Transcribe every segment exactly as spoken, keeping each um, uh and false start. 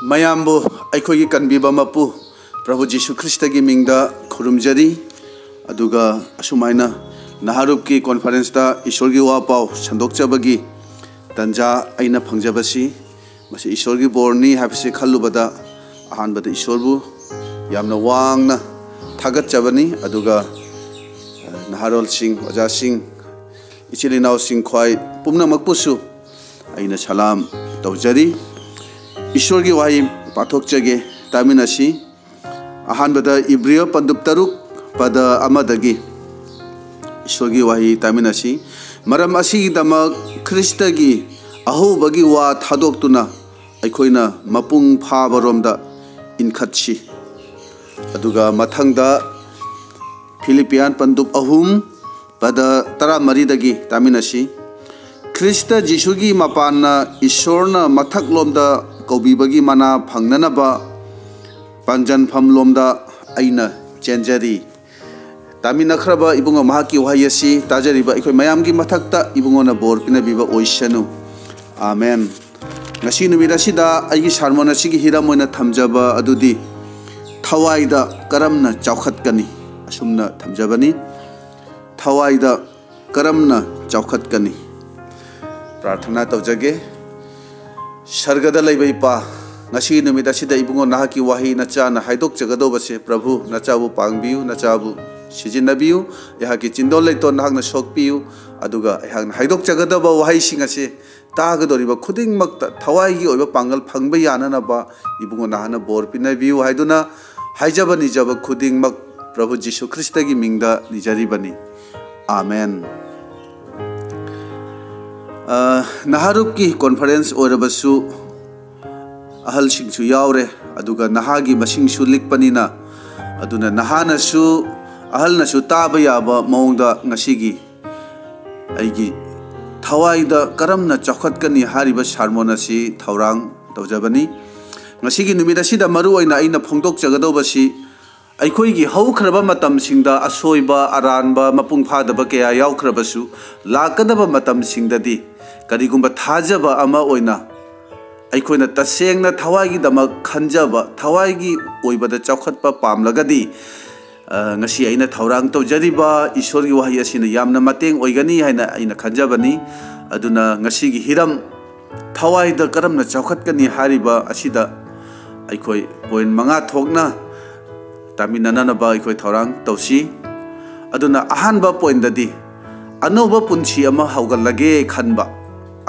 ꯃꯌꯥꯝꯕꯨ ꯑꯩꯈꯣꯏꯒꯤ ꯀꯟꯕꯤꯕ ꯃꯄꯨ ꯄ꯭ꯔꯚꯨ ꯖꯤꯁꯨ ꯈ꯭ꯔꯤꯁꯇꯒꯤ ꯃꯤꯡꯗ ꯈꯨꯔꯨꯝꯖꯔꯤ꯫ ꯑꯗꯨꯒ ꯑꯁꯨꯃꯥꯏꯅ ꯅꯍꯥꯔꯨꯞꯀꯤ ꯀꯣꯟꯐꯔꯦꯟꯁꯇ ꯏꯁꯣꯔꯒꯤ ꯋꯥ ꯄꯥꯎ ꯁꯟꯗꯣꯛꯆꯕꯒꯤ ꯇꯟꯖꯥ ꯑꯩꯅ ꯐꯪꯖꯕꯁꯤ, ꯃꯁꯤ ꯏꯁꯣꯔꯒꯤ ꯕꯣꯔꯅꯤ ꯍꯥꯏꯕꯁꯤ ꯈꯜꯂꯨꯕꯗ ꯑꯍꯥꯟꯕꯗ ꯏꯁꯣꯔꯕꯨ ꯌꯥꯝꯅ ꯋꯥꯡꯅ ꯊꯥꯒꯠꯆꯕꯅꯤ꯫ ꯑꯗꯨꯒ ꯅꯍꯥꯔꯣꯜꯁꯤꯡ, ꯑꯣꯖꯥꯁꯤꯡ, ꯏꯆꯤꯜ ꯏꯅꯥꯎꯁꯤꯡ ꯈ꯭ꯋꯥꯏ ꯄꯨꯝꯅꯃꯛꯄꯨꯁꯨ ꯑꯩꯅ ꯁꯂꯥꯝ ꯇꯧꯖꯔꯤ꯫ ꯏꯁꯣꯔꯒꯤ ꯋꯥꯍꯩ ꯄꯥꯊꯣꯛꯆꯒꯦ, ꯇꯥꯃꯤꯟꯅꯁꯤ꯫ ꯑꯍꯥꯟꯕꯗ ꯏꯕ꯭ꯔꯤꯌ ꯄꯟꯗꯨꯞ ꯇꯔꯨꯛ ꯄꯗ ꯑꯃꯗꯒꯤ ꯏꯁꯣꯔꯒꯤ ꯋꯥꯍꯩ ꯇꯥꯃꯤꯟꯅꯁꯤ꯫ "ꯃꯔꯝ ꯑꯁꯤꯒꯤꯗꯃꯛ ꯈ꯭ꯔꯤꯁꯇꯒꯤ ꯑꯍꯧꯕꯒꯤ ꯋꯥ ꯊꯥꯗꯣꯛꯇꯨꯅ ꯑꯩꯈꯣꯏꯅ ꯃꯄꯨꯡ ꯐꯥꯕꯔꯣꯝꯗ ꯏꯟꯈꯠꯁꯤ"꯫ ꯑꯗꯨꯒ ꯃꯊꯪꯗ ꯐꯤꯂꯤꯄꯤꯌꯥꯟ ꯄꯟꯗꯨꯞ ꯑꯍꯨꯝ ꯄꯗ ꯇꯔꯥꯃꯔꯤꯗꯒꯤ ꯇꯥꯃꯤꯟꯅꯁꯤ꯫ "ꯈ꯭ꯔꯤꯁꯇ ꯖꯤꯁꯨꯒꯤ ꯃꯄꯥꯟꯅ ꯏꯁꯣꯔꯅ ꯃꯊꯛꯂꯣꯝꯗ ꯀꯧꯕꯤꯕꯒꯤ ꯃꯅꯥ ꯐꯪꯅꯅꯕ ꯄꯥꯡꯖꯟꯐꯝꯂꯣꯝꯗ ꯑꯩꯅ ꯆꯦꯟꯖꯔꯤ"꯫ ꯇꯥꯃꯤꯟꯅꯈ꯭ꯔꯕ ꯏꯕꯨꯡꯉꯣ ꯃꯍꯥꯛꯀꯤ ꯋꯥꯍꯩ ꯑꯁꯤ ꯇꯥꯖꯔꯤꯕ ꯑꯩꯈꯣꯏ ꯃꯌꯥꯝꯒꯤ ꯃꯊꯛꯇ ꯏꯕꯨꯡꯉꯣꯅ ꯕꯣꯔ ꯄꯤꯅꯕꯤꯕ ꯑꯣꯏꯁꯅꯨ꯫ ꯑꯥꯃꯦꯟ꯫ ꯉꯁꯤ ꯅꯨꯃꯤꯠ ꯑꯁꯤꯗ ꯑꯩꯒꯤ ꯁꯥꯔꯃꯣꯟ ꯑꯁꯤꯒꯤ ꯍꯤꯔꯝ ꯑꯣꯏꯅ ꯊꯝꯖꯕ ꯑꯗꯨꯗꯤ "ꯊꯋꯥꯏꯗ ꯀꯔꯝꯅ ꯆꯥꯎꯈꯠꯀꯅꯤ?" ꯑꯁꯨꯝꯅ ꯊꯝꯖꯕꯅꯤ, "ꯊꯋꯥꯏꯗ ꯀꯔꯝꯅ ꯆꯥꯎꯈꯠꯀꯅꯤ?" ꯄ꯭ꯔꯥꯔꯊꯅꯥ ꯇꯧꯖꯒꯦ꯫ ꯁꯔꯒꯗ ꯂꯩꯕ ꯏꯄꯥ, ꯉꯁꯤ ꯅꯨꯃꯤꯠ ꯑꯁꯤꯗ ꯏꯕꯨꯡꯉꯣ ꯅꯍꯥꯛꯀꯤ ꯋꯥꯍꯩ ꯅꯆꯥꯅ ꯍꯥꯏꯗꯣꯛꯆꯒꯗꯧꯕꯁꯦ, ꯄ꯭ꯔꯚꯨ, ꯅꯆꯥꯕꯨ ꯄꯥꯡꯕꯤꯌꯨ, ꯅꯆꯥꯕꯨ ꯁꯤꯖꯤꯟꯅꯕꯤꯌꯨ꯫ ꯑꯩꯍꯥꯛꯀꯤ ꯆꯤꯟꯗꯣꯟ ꯂꯩꯇꯣꯟ ꯅꯍꯥꯛꯅ ꯁꯣꯛꯄꯤꯌꯨ, ꯑꯗꯨꯒ ꯑꯩꯍꯥꯛꯅ ꯍꯥꯏꯗꯣꯛꯆꯒꯗꯕ ꯋꯥꯍꯩꯁꯤꯡ ꯑꯁꯤ ꯇꯥꯒꯗꯧꯔꯤꯕ ꯈꯨꯗꯤꯡꯃꯛꯇ ꯊꯋꯥꯏꯒꯤ ꯑꯣꯏꯕ ꯄꯥꯡꯒꯜ ꯐꯪꯕ ꯌꯥꯅꯅꯕ ꯏꯕꯨꯡꯉꯣ ꯅꯍꯥꯛꯅ ꯕꯣꯔ ꯄꯤꯅꯕꯤꯌꯨ ꯍꯥꯏꯗꯨꯅ, ꯍꯥꯏꯖꯕ ꯅꯤꯖꯕ ꯈꯨꯗꯤꯡꯃꯛ ꯄ꯭ꯔꯚꯨ ꯖꯤꯁꯨ ꯈ꯭ꯔꯤꯁꯇꯒꯤ ꯃꯤꯡꯗ ꯅꯤꯖꯔꯤꯕꯅꯤ꯫ ꯑꯥꯃꯦꯟ꯫ ꯑ, ꯅꯍꯥꯔꯨꯞꯀꯤ ꯀꯣꯟꯐꯔꯦꯟꯁ ꯑꯣꯏꯔꯕꯁꯨ ꯑꯍꯜꯁꯤꯡꯁꯨ ꯌꯥꯎꯔꯦ, ꯑꯗꯨꯒ ꯅꯍꯥꯒꯤ ꯃꯁꯤꯡꯁꯨ ꯂꯤꯛꯄꯅꯤꯅ, ꯑꯗꯨꯅ ꯅꯍꯥꯅꯁꯨ ꯑꯍꯜꯅꯁꯨ ꯇꯥꯕ ꯌꯥꯕ ꯃꯑꯣꯡꯗ ꯉꯁꯤꯒꯤ ꯑꯩꯒꯤ "ꯊꯋꯥꯏꯗ ꯀꯔꯝꯅ ꯆꯥꯎꯈꯠꯀꯅꯤ" ꯍꯥꯏꯔꯤꯕ ꯁꯥꯔꯃꯣꯟ ꯑꯁꯤ ꯊꯧꯔꯥꯡ ꯇꯧꯖꯕꯅꯤ꯫ ꯉꯁꯤꯒꯤ ꯅꯨꯃꯤꯠ ꯑꯁꯤꯗ ꯃꯔꯨ ꯑꯣꯏꯅ ꯑꯩꯅ ꯐꯣꯡꯗꯣꯛꯆꯒꯗꯧꯕꯁꯤ, ꯑꯩꯈꯣꯏꯒꯤ ꯍꯧꯈ꯭ꯔꯕ ꯃꯇꯝꯁꯤꯡꯗ ꯑꯁꯣꯏꯕ, ꯑꯔꯥꯟꯕ, ꯃꯄꯨꯡ ꯐꯥꯗꯕ ꯀꯌꯥ ꯌꯥꯎꯈ꯭ꯔꯕꯁꯨ, ꯂꯥꯛꯀꯗꯕ ꯃꯇꯝꯁꯤꯡꯗꯗꯤ ꯀꯔꯤꯒꯨꯝꯕ ꯊꯥꯖꯕ ꯑꯃ ꯑꯣꯏꯅ ꯑꯩꯈꯣꯏꯅ ꯇꯁꯦꯡꯅ ꯊꯋꯥꯏꯒꯤꯗꯃꯛ ꯈꯟꯖꯕ, ꯊꯋꯥꯏꯒꯤ ꯑꯣꯏꯕꯗ ꯆꯥꯎꯈꯠꯄ ꯄꯥꯝꯂꯒꯗꯤ, ꯑ, ꯉꯁꯤ ꯑꯩꯅ ꯊꯧꯔꯥꯡ ꯇꯧꯖꯔꯤꯕ ꯏꯁꯣꯔꯒꯤ ꯋꯥꯍꯩ ꯑꯁꯤꯅ ꯌꯥꯝꯅ ꯃꯇꯦꯡ ꯑꯣꯏꯒꯅꯤ ꯍꯥꯏꯅ ꯑꯩꯅ ꯈꯟꯖꯕꯅꯤ꯫ ꯑꯗꯨꯅ ꯉꯁꯤꯒꯤ ꯍꯤꯔꯝ, ꯊꯋꯥꯏꯗ ꯀꯔꯝꯅ ꯆꯥꯎꯈꯠꯀꯅꯤ ꯍꯥꯏꯔꯤꯕ ꯑꯁꯤꯗ ꯑꯩꯈꯣꯏ ꯄꯣꯏꯟ ꯃꯉꯥ ꯊꯣꯛꯅ ꯇꯥꯃꯤꯟꯅꯅꯕ ꯑꯩꯈꯣꯏ ꯊꯧꯔꯥꯡ ꯇꯧꯁꯤ꯫ ꯑꯗꯨꯅ ꯑꯍꯥꯟꯕ ꯄꯣꯏꯟꯗꯗꯤ, ꯑꯅꯧꯕ ꯄꯨꯟꯁꯤ ꯑꯃ ꯍꯧꯒꯠꯂꯒꯦ ꯈꯟꯕ,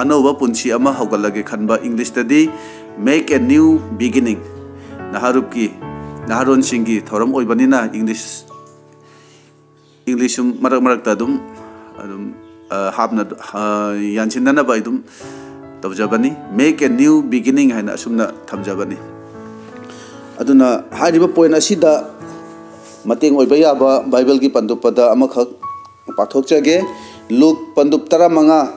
ꯑꯅꯧꯕ ꯄꯨꯟꯁꯤ ꯑꯃ ꯍꯧꯒꯠꯂꯒꯦ ꯈꯟꯕ, ꯏꯪꯂꯤꯁꯇꯗꯤ make a new beginning꯫ ꯅꯍꯥꯔꯨꯞꯀꯤ, ꯅꯍꯥꯔꯣꯟꯁꯤꯡꯒꯤ ꯊꯧꯔꯝ ꯑꯣꯏꯕꯅꯤꯅ ꯏꯪꯂꯤꯁ, ꯏꯪꯂꯤꯁꯁꯨ ꯃꯔꯛ ꯃꯔꯛꯇ ꯑꯗꯨꯝ, ꯑꯗꯨꯝ, ꯑ, ꯍꯥꯞꯅ, ꯑ, ꯌꯥꯟꯁꯤꯟꯅꯅꯕ ꯑꯩ ꯑꯗꯨꯝ ꯇꯧꯖꯕꯅꯤ꯫ Make a new beginning ꯍꯥꯏꯅ ꯑꯁꯨꯝꯅ ꯊꯝꯖꯕꯅꯤ꯫ ꯑꯗꯨꯅ ꯍꯥꯏꯔꯤꯕ ꯄꯣꯏꯟ ꯑꯁꯤꯗ ꯃꯇꯦꯡ ꯑꯣꯏꯕ ꯌꯥꯕ ꯕꯥꯏꯕꯜꯒꯤ ꯄꯟꯗꯨꯞ ꯄꯗ ꯑꯃꯈꯛ ꯄꯥꯊꯣꯛꯆꯒꯦ꯫ ꯂꯨꯛ ꯄꯟꯗꯨꯞ ꯇꯔꯥꯃꯉꯥ,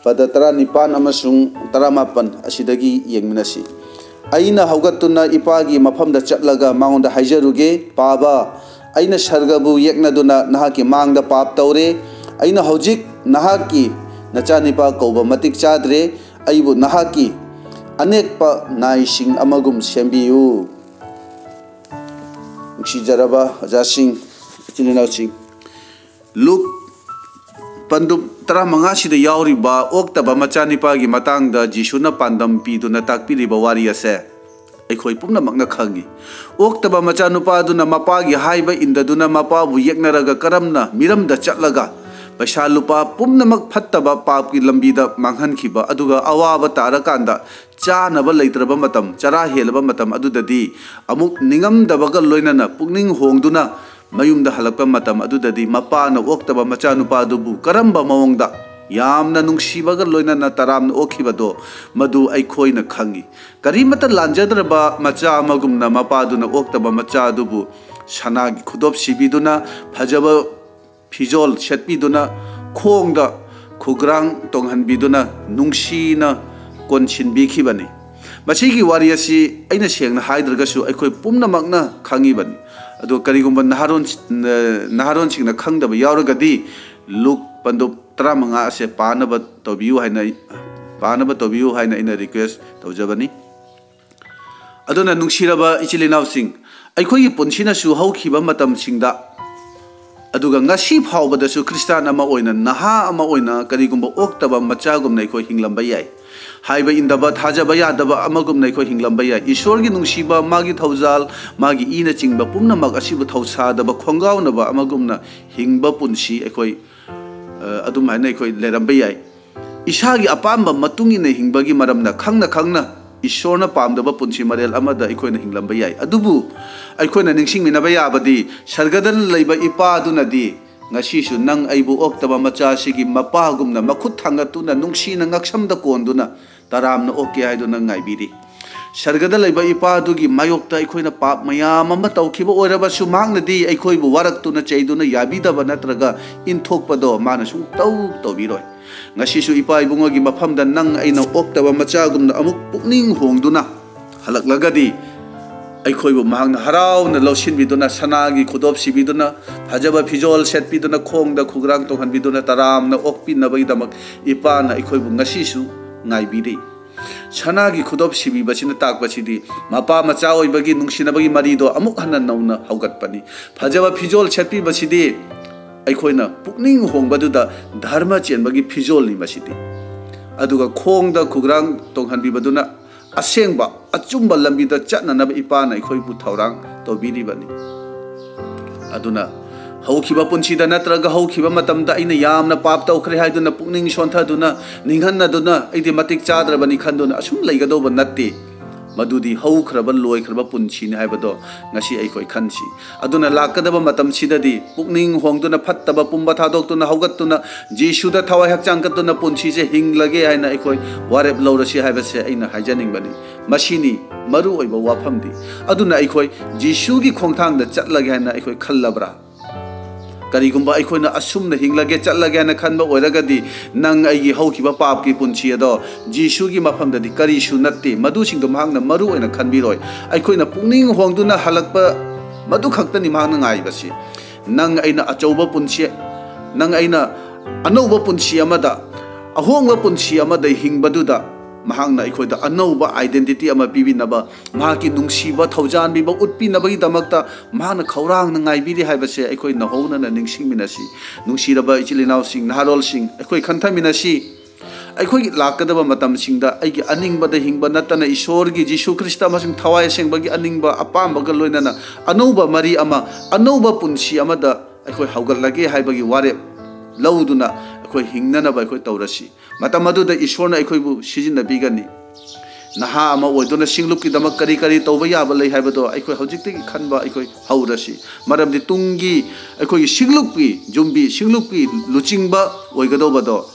ꯄꯗ ꯇꯔꯥꯅꯤꯄꯥꯟ ꯑꯃꯁꯨꯡ ꯇꯔꯥꯃꯥꯄꯟ ꯑꯁꯤꯗꯒꯤ ꯌꯦꯡꯃꯤꯟꯅꯁꯤ꯫ "ꯑꯩꯅ ꯍꯧꯒꯠꯇꯨꯅ ꯏꯄꯥꯒꯤ ꯃꯐꯝꯗ ꯆꯠꯂꯒ ꯃꯉꯣꯟꯗ ꯍꯥꯏꯖꯔꯨꯒꯦ, 'ꯄꯥꯕ, ꯑꯩꯅ ꯁꯔꯒꯕꯨ ꯌꯦꯛꯅꯗꯨꯅ ꯅꯍꯥꯛꯀꯤ ꯃꯥꯡꯗ ꯄꯥꯞ ꯇꯧꯔꯦ꯫ ꯑꯩꯅ ꯍꯧꯖꯤꯛ ꯅꯍꯥꯛꯀꯤ ꯅꯆꯥꯅꯤꯄꯥ ꯀꯧꯕ ꯃꯇꯤꯛ ꯆꯥꯗ꯭ꯔꯦ꯫ ꯑꯩꯕꯨ ꯅꯍꯥꯛꯀꯤ ꯑꯅꯦꯛꯄ ꯅꯥꯏꯁꯤꯡ ꯑꯃꯒꯨꯝ ꯁꯦꯝꯕꯤꯌꯨ.'" ꯅꯨꯡꯁꯤꯖꯔꯕ ꯑꯣꯖꯥꯁꯤꯡ, ꯏꯆꯤꯜ ꯏꯅꯥꯎꯁꯤꯡ, ꯂꯨꯛ ꯄꯟꯗꯨꯞ ꯇꯔꯥꯃꯉꯥꯁꯤꯗ ꯌꯥꯎꯔꯤꯕ ꯑꯣꯛꯇꯕ ꯃꯆꯥꯅꯤꯄꯥꯒꯤ ꯃꯇꯥꯡꯗ ꯖꯤꯁꯨꯅ ꯄꯥꯟꯗꯝ ꯄꯤꯗꯨꯅ ꯇꯥꯛꯄꯤꯔꯤꯕ ꯋꯥꯔꯤ ꯑꯁꯦ ꯑꯩꯈꯣꯏ ꯄꯨꯝꯅꯃꯛꯅ ꯈꯪꯏ꯫ ꯑꯣꯛꯇꯕ ꯃꯆꯥꯅꯨꯄꯥ ꯑꯗꯨꯅ ꯃꯄꯥꯒꯤ ꯍꯥꯏꯕ ꯏꯟꯗꯗꯨꯅ ꯃꯄꯥꯕꯨ ꯌꯦꯛꯅꯔꯒ ꯀꯔꯝꯅ ꯃꯤꯔꯝꯗ ꯆꯠꯂꯒ ꯄꯩꯁꯥ ꯂꯨꯄꯥ ꯄꯨꯝꯅꯃꯛ ꯐꯠꯇꯕ ꯄꯥꯞꯀꯤ ꯂꯝꯕꯤꯗ ꯃꯥꯡꯍꯟꯈꯤꯕ, ꯑꯗꯨꯒ ꯑꯋꯥꯕ ꯇꯥꯔꯀꯥꯟꯗ ꯆꯥꯅꯕ ꯂꯩꯇ꯭ꯔꯕ ꯃꯇꯝ, ꯆꯔꯥ ꯍꯦꯜꯂꯕ ꯃꯇꯝ ꯑꯗꯨꯗꯗꯤ ꯑꯃꯨꯛ ꯅꯤꯡꯉꯝꯗꯕꯒ ꯂꯣꯏꯅꯅ ꯄꯨꯛꯅꯤꯡ ꯍꯣꯡꯗꯨꯅ ꯃꯌꯨꯝꯗ ꯍꯜꯂꯛꯄ ꯃꯇꯝ ꯑꯗꯨꯗꯗꯤ ꯃꯄꯥꯅ ꯑꯣꯛꯇꯕ ꯃꯆꯥꯅꯨꯄꯥꯗꯨꯕꯨ ꯀꯔꯝꯕ ꯃꯑꯣꯡꯗ ꯌꯥꯝꯅ ꯅꯨꯡꯁꯤꯕꯒ ꯂꯣꯏꯅꯅ ꯇꯔꯥꯝꯅ ꯑꯣꯛꯈꯤꯕꯗꯣ, ꯃꯗꯨ ꯑꯩꯈꯣꯏꯅ ꯈꯪꯏ꯫ ꯀꯔꯤꯃꯠꯇ ꯂꯥꯟꯖꯗ꯭ꯔꯕ ꯃꯆꯥ ꯑꯃꯒꯨꯝꯅ ꯃꯄꯥꯗꯨꯅ ꯑꯣꯛꯇꯕ ꯃꯆꯥ ꯑꯗꯨꯕꯨ ꯁꯅꯥꯒꯤ ꯈꯨꯗꯣꯞ ꯁꯤꯕꯤꯗꯨꯅ, ꯐꯖꯕ ꯐꯤꯖꯣꯜ ꯁꯦꯠꯄꯤꯗꯨꯅ, ꯈꯣꯡꯗ ꯈꯨꯒ꯭ꯔꯥꯡ ꯇꯣꯡꯍꯟꯕꯤꯗꯨꯅ ꯅꯨꯡꯁꯤꯅ ꯀꯣꯟꯁꯤꯟꯕꯤꯈꯤꯕꯅꯤ꯫ ꯃꯁꯤꯒꯤ ꯋꯥꯔꯤ ꯑꯁꯤ ꯑꯩꯅ ꯁꯦꯡꯅ ꯍꯥꯏꯗ꯭ꯔꯒꯁꯨ ꯑꯩꯈꯣꯏ ꯄꯨꯝꯅꯃꯛꯅ ꯈꯪꯉꯤꯕꯅꯤ꯫ ꯑꯗꯣ ꯀꯔꯤꯒꯨꯝꯕ ꯅꯍꯥꯔꯣꯟ-, ꯅꯍꯥꯔꯣꯟꯁꯤꯡꯅ ꯈꯪꯗꯕ ꯌꯥꯎꯔꯒꯗꯤ ꯂꯨꯛ ꯄꯟꯗꯨꯞ ꯇꯔꯥꯃꯉꯥ ꯑꯁꯦ ꯄꯥꯅꯕ ꯇꯧꯕꯤꯌꯨ ꯍꯥꯏꯅ ꯑꯩ ꯄꯥꯅꯕ ꯇꯧꯕꯤꯌꯨ ꯍꯥꯏꯅ ꯑꯩꯅ ꯔꯤꯀ꯭ꯋꯦꯁ ꯇꯧꯖꯕꯅꯤ꯫ ꯑꯗꯨꯅ ꯅꯨꯡꯁꯤꯔꯕ ꯏꯆꯤꯜ ꯏꯅꯥꯎꯁꯤꯡ, ꯑꯩꯈꯣꯏꯒꯤ ꯄꯨꯟꯁꯤꯅꯁꯨ ꯍꯧꯈꯤꯕ ꯃꯇꯝꯁꯤꯡꯗ, ꯑꯗꯨꯒ ꯉꯁꯤ ꯐꯥꯎꯕꯗꯁꯨ ꯈ꯭ꯔꯤꯁꯇꯥꯟ ꯑꯃ ꯑꯣꯏꯅ, ꯅꯍꯥ ꯑꯃ ꯑꯣꯏꯅ ꯀꯔꯤꯒꯨꯝꯕ ꯑꯣꯛꯇꯕ ꯃꯆꯥꯒꯨꯝꯅ ꯑꯩꯈꯣꯏ ꯍꯤꯡꯂꯝꯕ ꯌꯥꯏ꯫ ꯍꯥꯏꯕ ꯏꯟꯗꯕ, ꯊꯥꯖꯕ ꯌꯥꯗꯕ ꯑꯃꯒꯨꯝꯅ ꯑꯩꯈꯣꯏ ꯍꯤꯡꯂꯝꯕ ꯌꯥꯏ꯫ ꯏꯁꯣꯔꯒꯤ ꯅꯨꯡꯁꯤꯕ, ꯃꯥꯒꯤ ꯊꯧꯖꯥꯜ, ꯃꯥꯒꯤ ꯏꯅꯆꯤꯡꯕ ꯄꯨꯝꯅꯃꯛ ꯑꯁꯤꯕꯨ ꯊꯧꯁꯥꯗꯕ, ꯈꯣꯡꯒꯥꯎꯅꯕ ꯑꯃꯒꯨꯝꯅ ꯍꯤꯡꯕ ꯄꯨꯟꯁꯤ ꯑꯩꯈꯣꯏ, ꯑ, ꯑꯗꯨꯝꯍꯥꯏꯅ ꯑꯩꯈꯣꯏ ꯂꯩꯔꯝꯕ ꯌꯥꯏ꯫ ꯏꯁꯥꯒꯤ ꯑꯄꯥꯝꯕ ꯃꯇꯨꯡ ꯏꯟꯅ ꯍꯤꯡꯕꯒꯤ ꯃꯔꯝꯅ ꯈꯪꯅ ꯈꯪꯅ ꯏꯁꯣꯔꯅ ꯄꯥꯝꯗꯕ ꯄꯨꯟꯁꯤ ꯃꯔꯦꯜ ꯑꯃꯗ ꯑꯩꯈꯣꯏꯅ ꯍꯤꯡꯂꯝꯕ ꯌꯥꯏ꯫ ꯑꯗꯨꯕꯨ ꯑꯩꯈꯣꯏꯅ ꯅꯤꯡꯁꯤꯡꯃꯤꯟꯅꯕ ꯌꯥꯕꯗꯤ, ꯁꯔꯒꯗ ꯂꯩꯕ ꯏꯄꯥ ꯑꯗꯨꯅꯗꯤ ꯉꯁꯤꯁꯨ ꯅꯪ ꯑꯩꯕꯨ ꯑꯣꯛꯇꯕ ꯃꯆꯥꯁꯤꯒꯤ ꯃꯄꯥꯒꯨꯝꯅ ꯃꯈꯨꯠ ꯊꯥꯡꯒꯠꯇꯨꯅ, ꯅꯨꯡꯁꯤꯅ ꯉꯛꯁꯝꯗ ꯀꯣꯟꯗꯨꯅ, ꯇꯔꯥꯝꯅ ꯑꯣꯛꯀꯦ ꯍꯥꯏꯗꯨꯅ ꯉꯥꯏꯕꯤꯔꯤ꯫ ꯁꯔꯒꯗ ꯂꯩꯕ ꯏꯄꯥ ꯑꯗꯨꯒꯤ ꯃꯥꯌꯣꯛꯇ ꯑꯩꯈꯣꯏꯅ ꯄꯥꯞ ꯃꯌꯥꯝ ꯑꯃ ꯇꯧꯈꯤꯕ ꯑꯣꯏꯔꯕꯁꯨ, ꯃꯍꯥꯛꯅꯗꯤ ꯑꯩꯈꯣꯏꯕꯨ ꯋꯥꯔꯛꯇꯨꯅ, ꯆꯩꯗꯨꯅ ꯌꯥꯕꯤꯗꯕ ꯅꯠꯇ꯭ꯔꯒ ꯏꯟꯊꯣꯛꯄꯗꯣ ꯃꯥꯅ ꯁꯨꯡꯇꯧ ꯇꯧꯕꯤꯔꯣꯏ꯫ ꯉꯁꯤꯁꯨ ꯏꯄꯥ ꯏꯕꯨꯡꯉꯣꯒꯤ ꯃꯐꯝꯗ ꯅꯪ ꯑꯩꯅ ꯑꯣꯛꯇꯕ ꯃꯆꯥꯒꯨꯝꯅ ꯑꯃꯨꯛ ꯄꯨꯛꯅꯤꯡ ꯍꯣꯡꯗꯨꯅ ꯍꯜꯂꯛꯂꯒꯗꯤ, ꯑꯩꯈꯣꯏꯕꯨ ꯃꯍꯥꯛꯅ ꯍꯔꯥꯎꯅ ꯂꯧꯁꯤꯟꯕꯤꯗꯨꯅ, ꯁꯅꯥꯒꯤ ꯈꯨꯗꯣꯞ ꯁꯤꯕꯤꯗꯨꯅ, ꯐꯖꯕ ꯐꯤꯖꯣꯜ ꯁꯦꯠꯄꯤꯗꯨꯅ, ꯈꯣꯡꯗ ꯈꯨꯒ꯭ꯔꯥꯡ ꯇꯣꯡꯍꯟꯕꯤꯗꯨꯅ, ꯇꯔꯥꯝꯅ ꯑꯣꯛꯄꯤꯅꯕꯒꯤꯗꯃꯛ ꯏꯄꯥꯅ ꯑꯩꯈꯣꯏꯕꯨ ꯉꯁꯤꯁꯨ ꯉꯥꯏꯕꯤꯔꯤ꯫ ꯁꯅꯥꯒꯤ ꯈꯨꯗꯣꯞ ꯁꯤꯕꯤꯕꯁꯤꯅ ꯇꯥꯛꯄꯁꯤꯗꯤ, ꯃꯄꯥ ꯃꯆꯥ ꯑꯣꯏꯕꯒꯤ ꯅꯨꯡꯁꯤꯅꯕꯒꯤ ꯃꯔꯤꯗꯣ ꯑꯃꯨꯛ ꯍꯟꯅ ꯅꯧꯅ ꯍꯧꯒꯠꯄꯅꯤ꯫ ꯐꯖꯕ ꯐꯤꯖꯣꯜ ꯁꯦꯠꯄꯤꯕꯁꯤꯗꯤ ꯑꯩꯈꯣꯏꯅ ꯄꯨꯛꯅꯤꯡ ꯍꯣꯡꯕꯗꯨꯗ ꯙꯔꯃ ꯆꯦꯟꯕꯒꯤ ꯐꯤꯖꯣꯜꯅꯤ ꯃꯁꯤꯗꯤ꯫ ꯑꯗꯨꯒ ꯈꯣꯡꯗ ꯈꯨꯒ꯭ꯔꯥꯡ ꯇꯣꯡꯍꯟꯕꯤꯕꯗꯨꯅ ꯑꯁꯦꯡꯕ ꯑꯆꯨꯝꯕ ꯂꯝꯕꯤꯗ ꯆꯠꯅꯅꯕ ꯏꯄꯥꯅ ꯑꯩꯈꯣꯏꯕꯨ ꯊꯧꯔꯥꯡ ꯇꯧꯕꯤꯔꯤꯕꯅꯤ꯫ ꯑꯗꯨꯅ ꯍꯧꯈꯤꯕ ꯄꯨꯟꯁꯤꯗ ꯅꯠꯇ꯭ꯔꯒ ꯍꯧꯈꯤꯕ ꯃꯇꯝꯗ ꯑꯩꯅ ꯌꯥꯝꯅ ꯄꯥꯞ ꯇꯧꯈ꯭ꯔꯦ ꯍꯥꯏꯗꯨꯅ ꯄꯨꯛꯅꯤꯡ ꯁꯣꯟꯊꯗꯨꯅ, ꯅꯤꯡꯍꯟꯅꯗꯨꯅ, ꯑꯩꯗꯤ ꯃꯇꯤꯛ ꯆꯥꯗ꯭ꯔꯕꯅꯤ ꯈꯟꯗꯨꯅ ꯑꯁꯨꯝ ꯂꯩꯒꯗꯧꯕ ꯅꯠꯇꯦ꯫ ꯃꯗꯨꯗꯤ ꯍꯧꯈ꯭ꯔꯕ, ꯂꯣꯏꯈ꯭ꯔꯕ ꯄꯨꯟꯁꯤꯅꯤ ꯍꯥꯏꯕꯗꯣ ꯉꯁꯤ ꯑꯩꯈꯣꯏ ꯈꯟꯁꯤ꯫ ꯑꯗꯨꯅ ꯂꯥꯛꯀꯗꯕ ꯃꯇꯝꯁꯤꯗꯗꯤ ꯄꯨꯛꯅꯤꯡ ꯍꯣꯡꯗꯨꯅ, ꯐꯠꯇꯕ ꯄꯨꯝꯕ ꯊꯥꯗꯣꯛꯇꯨꯅ, ꯍꯧꯒꯠꯇꯨꯅ, ꯖꯤꯁꯨꯗ ꯊꯋꯥꯏ ꯍꯛꯆꯥꯡ ꯀꯠꯇꯨꯅ ꯄꯨꯟꯁꯤꯁꯦ ꯍꯤꯡꯂꯒꯦ ꯍꯥꯏꯅ ꯑꯩꯈꯣꯏ ꯋꯥꯔꯦꯞ ꯂꯧꯔꯁꯤ ꯍꯥꯏꯕꯁꯦ ꯑꯩꯅ ꯍꯥꯏꯖꯅꯤꯡꯕꯅꯤ꯫ ꯃꯁꯤꯅꯤ ꯃꯔꯨ ꯑꯣꯏꯕ ꯋꯥꯐꯝꯗꯤ꯫ ꯑꯗꯨꯅ ꯑꯩꯈꯣꯏ ꯖꯤꯁꯨꯒꯤ ꯈꯣꯡꯊꯥꯡꯗ ꯆꯠꯂꯒꯦ ꯍꯥꯏꯅ ꯑꯩꯈꯣꯏ ꯈꯜꯂꯕ꯭ꯔꯥ? ꯀꯔꯤꯒꯨꯝꯕ ꯑꯩꯈꯣꯏꯅ ꯑꯁꯨꯝꯅ ꯍꯤꯡꯂꯒꯦ, ꯆꯠꯂꯒꯦ ꯍꯥꯏꯅ ꯈꯟꯕ ꯑꯣꯏꯔꯒꯗꯤ, ꯅꯪ ꯑꯩꯒꯤ ꯍꯧꯈꯤꯕ ꯄꯥꯞꯀꯤ ꯄꯨꯟꯁꯤ ꯑꯗꯣ ꯖꯤꯁꯨꯒꯤ ꯃꯐꯝꯗꯗꯤ ꯀꯔꯤꯁꯨ ꯅꯠꯇꯦ꯫ ꯃꯗꯨꯁꯤꯡꯗꯣ ꯃꯍꯥꯛꯅ ꯃꯔꯨ ꯑꯣꯏꯅ ꯈꯟꯕꯤꯔꯣꯏ꯫ ꯑꯩꯈꯣꯏꯅ ꯄꯨꯛꯅꯤꯡ ꯍꯣꯡꯗꯨꯅ ꯍꯜꯂꯛꯄ, ꯃꯗꯨ ꯈꯛꯇꯅꯤ ꯃꯍꯥꯛꯅ ꯉꯥꯏꯕꯁꯤ꯫ ꯅꯪ ꯑꯩꯅ ꯑꯆꯧꯕ ꯄꯨꯟꯁꯤ, ꯅꯪ ꯑꯩꯅ ꯑꯅꯧꯕ ꯄꯨꯟꯁꯤ ꯑꯃꯗ ꯑꯍꯣꯡꯕ ꯄꯨꯟꯁꯤ ꯑꯃꯗ ꯍꯤꯡꯕꯗꯨꯗ ꯃꯍꯥꯛꯅ ꯑꯩꯈꯣꯏꯗ ꯑꯅꯧꯕ identity ꯑꯃ ꯄꯤꯕꯤꯅꯕ, ꯃꯍꯥꯛꯀꯤ ꯅꯨꯡꯁꯤꯕ ꯊꯧꯖꯥꯟꯕꯤꯕ ꯎꯠꯄꯤꯅꯕꯒꯤꯗꯃꯛꯇ ꯃꯍꯥꯛꯅ ꯈꯧꯔꯥꯡꯅ ꯉꯥꯏꯕꯤꯔꯤ ꯍꯥꯏꯕꯁꯦ ꯑꯩꯈꯣꯏ ꯅꯧꯍꯧꯅꯅ ꯅꯤꯡꯁꯤꯡꯃꯤꯟꯅꯁꯤ꯫ ꯅꯨꯡꯁꯤꯔꯕ ꯏꯆꯤꯜ ꯏꯅꯥꯎꯁꯤꯡ, ꯅꯍꯥꯔꯣꯜꯁꯤꯡ, ꯑꯩꯈꯣꯏ ꯈꯟꯊꯃꯤꯟꯅꯁꯤ꯫ ꯑꯩꯈꯣꯏꯒꯤ ꯂꯥꯛꯀꯗꯕ ꯃꯇꯝꯁꯤꯡꯗ ꯑꯩꯒꯤ ꯑꯅꯤꯡꯕꯗ ꯍꯤꯡꯕ ꯅꯠꯇꯅ ꯏꯁꯣꯔꯒꯤ ꯖꯤꯁꯨ ꯈ꯭ꯔꯤꯁꯇ ꯑꯃꯁꯨꯡ ꯊꯋꯥꯏ ꯑꯁꯦꯡꯕꯒꯤ ꯑꯅꯤꯡꯕ ꯑꯄꯥꯝꯕꯒ ꯂꯣꯏꯅꯅ ꯑꯅꯧꯕ ꯃꯔꯤ ꯑꯃ, ꯑꯅꯧꯕ ꯄꯨꯟꯁꯤ ꯑꯃꯗ ꯑꯩꯈꯣꯏ ꯍꯧꯒꯠꯂꯒꯦ ꯍꯥꯏꯕꯒꯤ ꯋꯥꯔꯦꯞ ꯂꯧꯗꯨꯅ ꯑꯩꯈꯣꯏ ꯍꯤꯡꯅꯅꯕ ꯑꯩꯈꯣꯏ ꯇꯧꯔꯁꯤ꯫ ꯃꯇꯝ ꯑꯗꯨꯗ ꯏꯁꯣꯔꯅ ꯑꯩꯈꯣꯏꯕꯨ ꯁꯤꯖꯤꯟꯅꯕꯤꯒꯅꯤ꯫ ꯅꯍꯥ ꯑꯃ ꯑꯣꯏꯗꯨꯅ ꯁꯤꯡꯂꯨꯞꯀꯤꯗꯃꯛ ꯀꯔꯤ ꯀꯔꯤ ꯇꯧꯕ ꯌꯥꯕ ꯂꯩ ꯍꯥꯏꯕꯗꯣ ꯑꯩꯈꯣꯏ ꯍꯧꯖꯤꯛꯇꯒꯤ ꯈꯟꯕ ꯑꯩꯈꯣꯏ ꯍꯧꯔꯁꯤ꯫ ꯃꯔꯝꯗꯤ ꯇꯨꯡꯒꯤ ꯑꯩꯈꯣꯏꯒꯤ ꯁꯤꯡꯂꯨꯞꯀꯤ ꯌꯨꯝꯕꯤ, ꯁꯤꯡꯂꯨꯞꯀꯤ ꯂꯨꯆꯤꯡꯕ ꯑꯣꯏꯒꯗꯧꯕꯗꯣ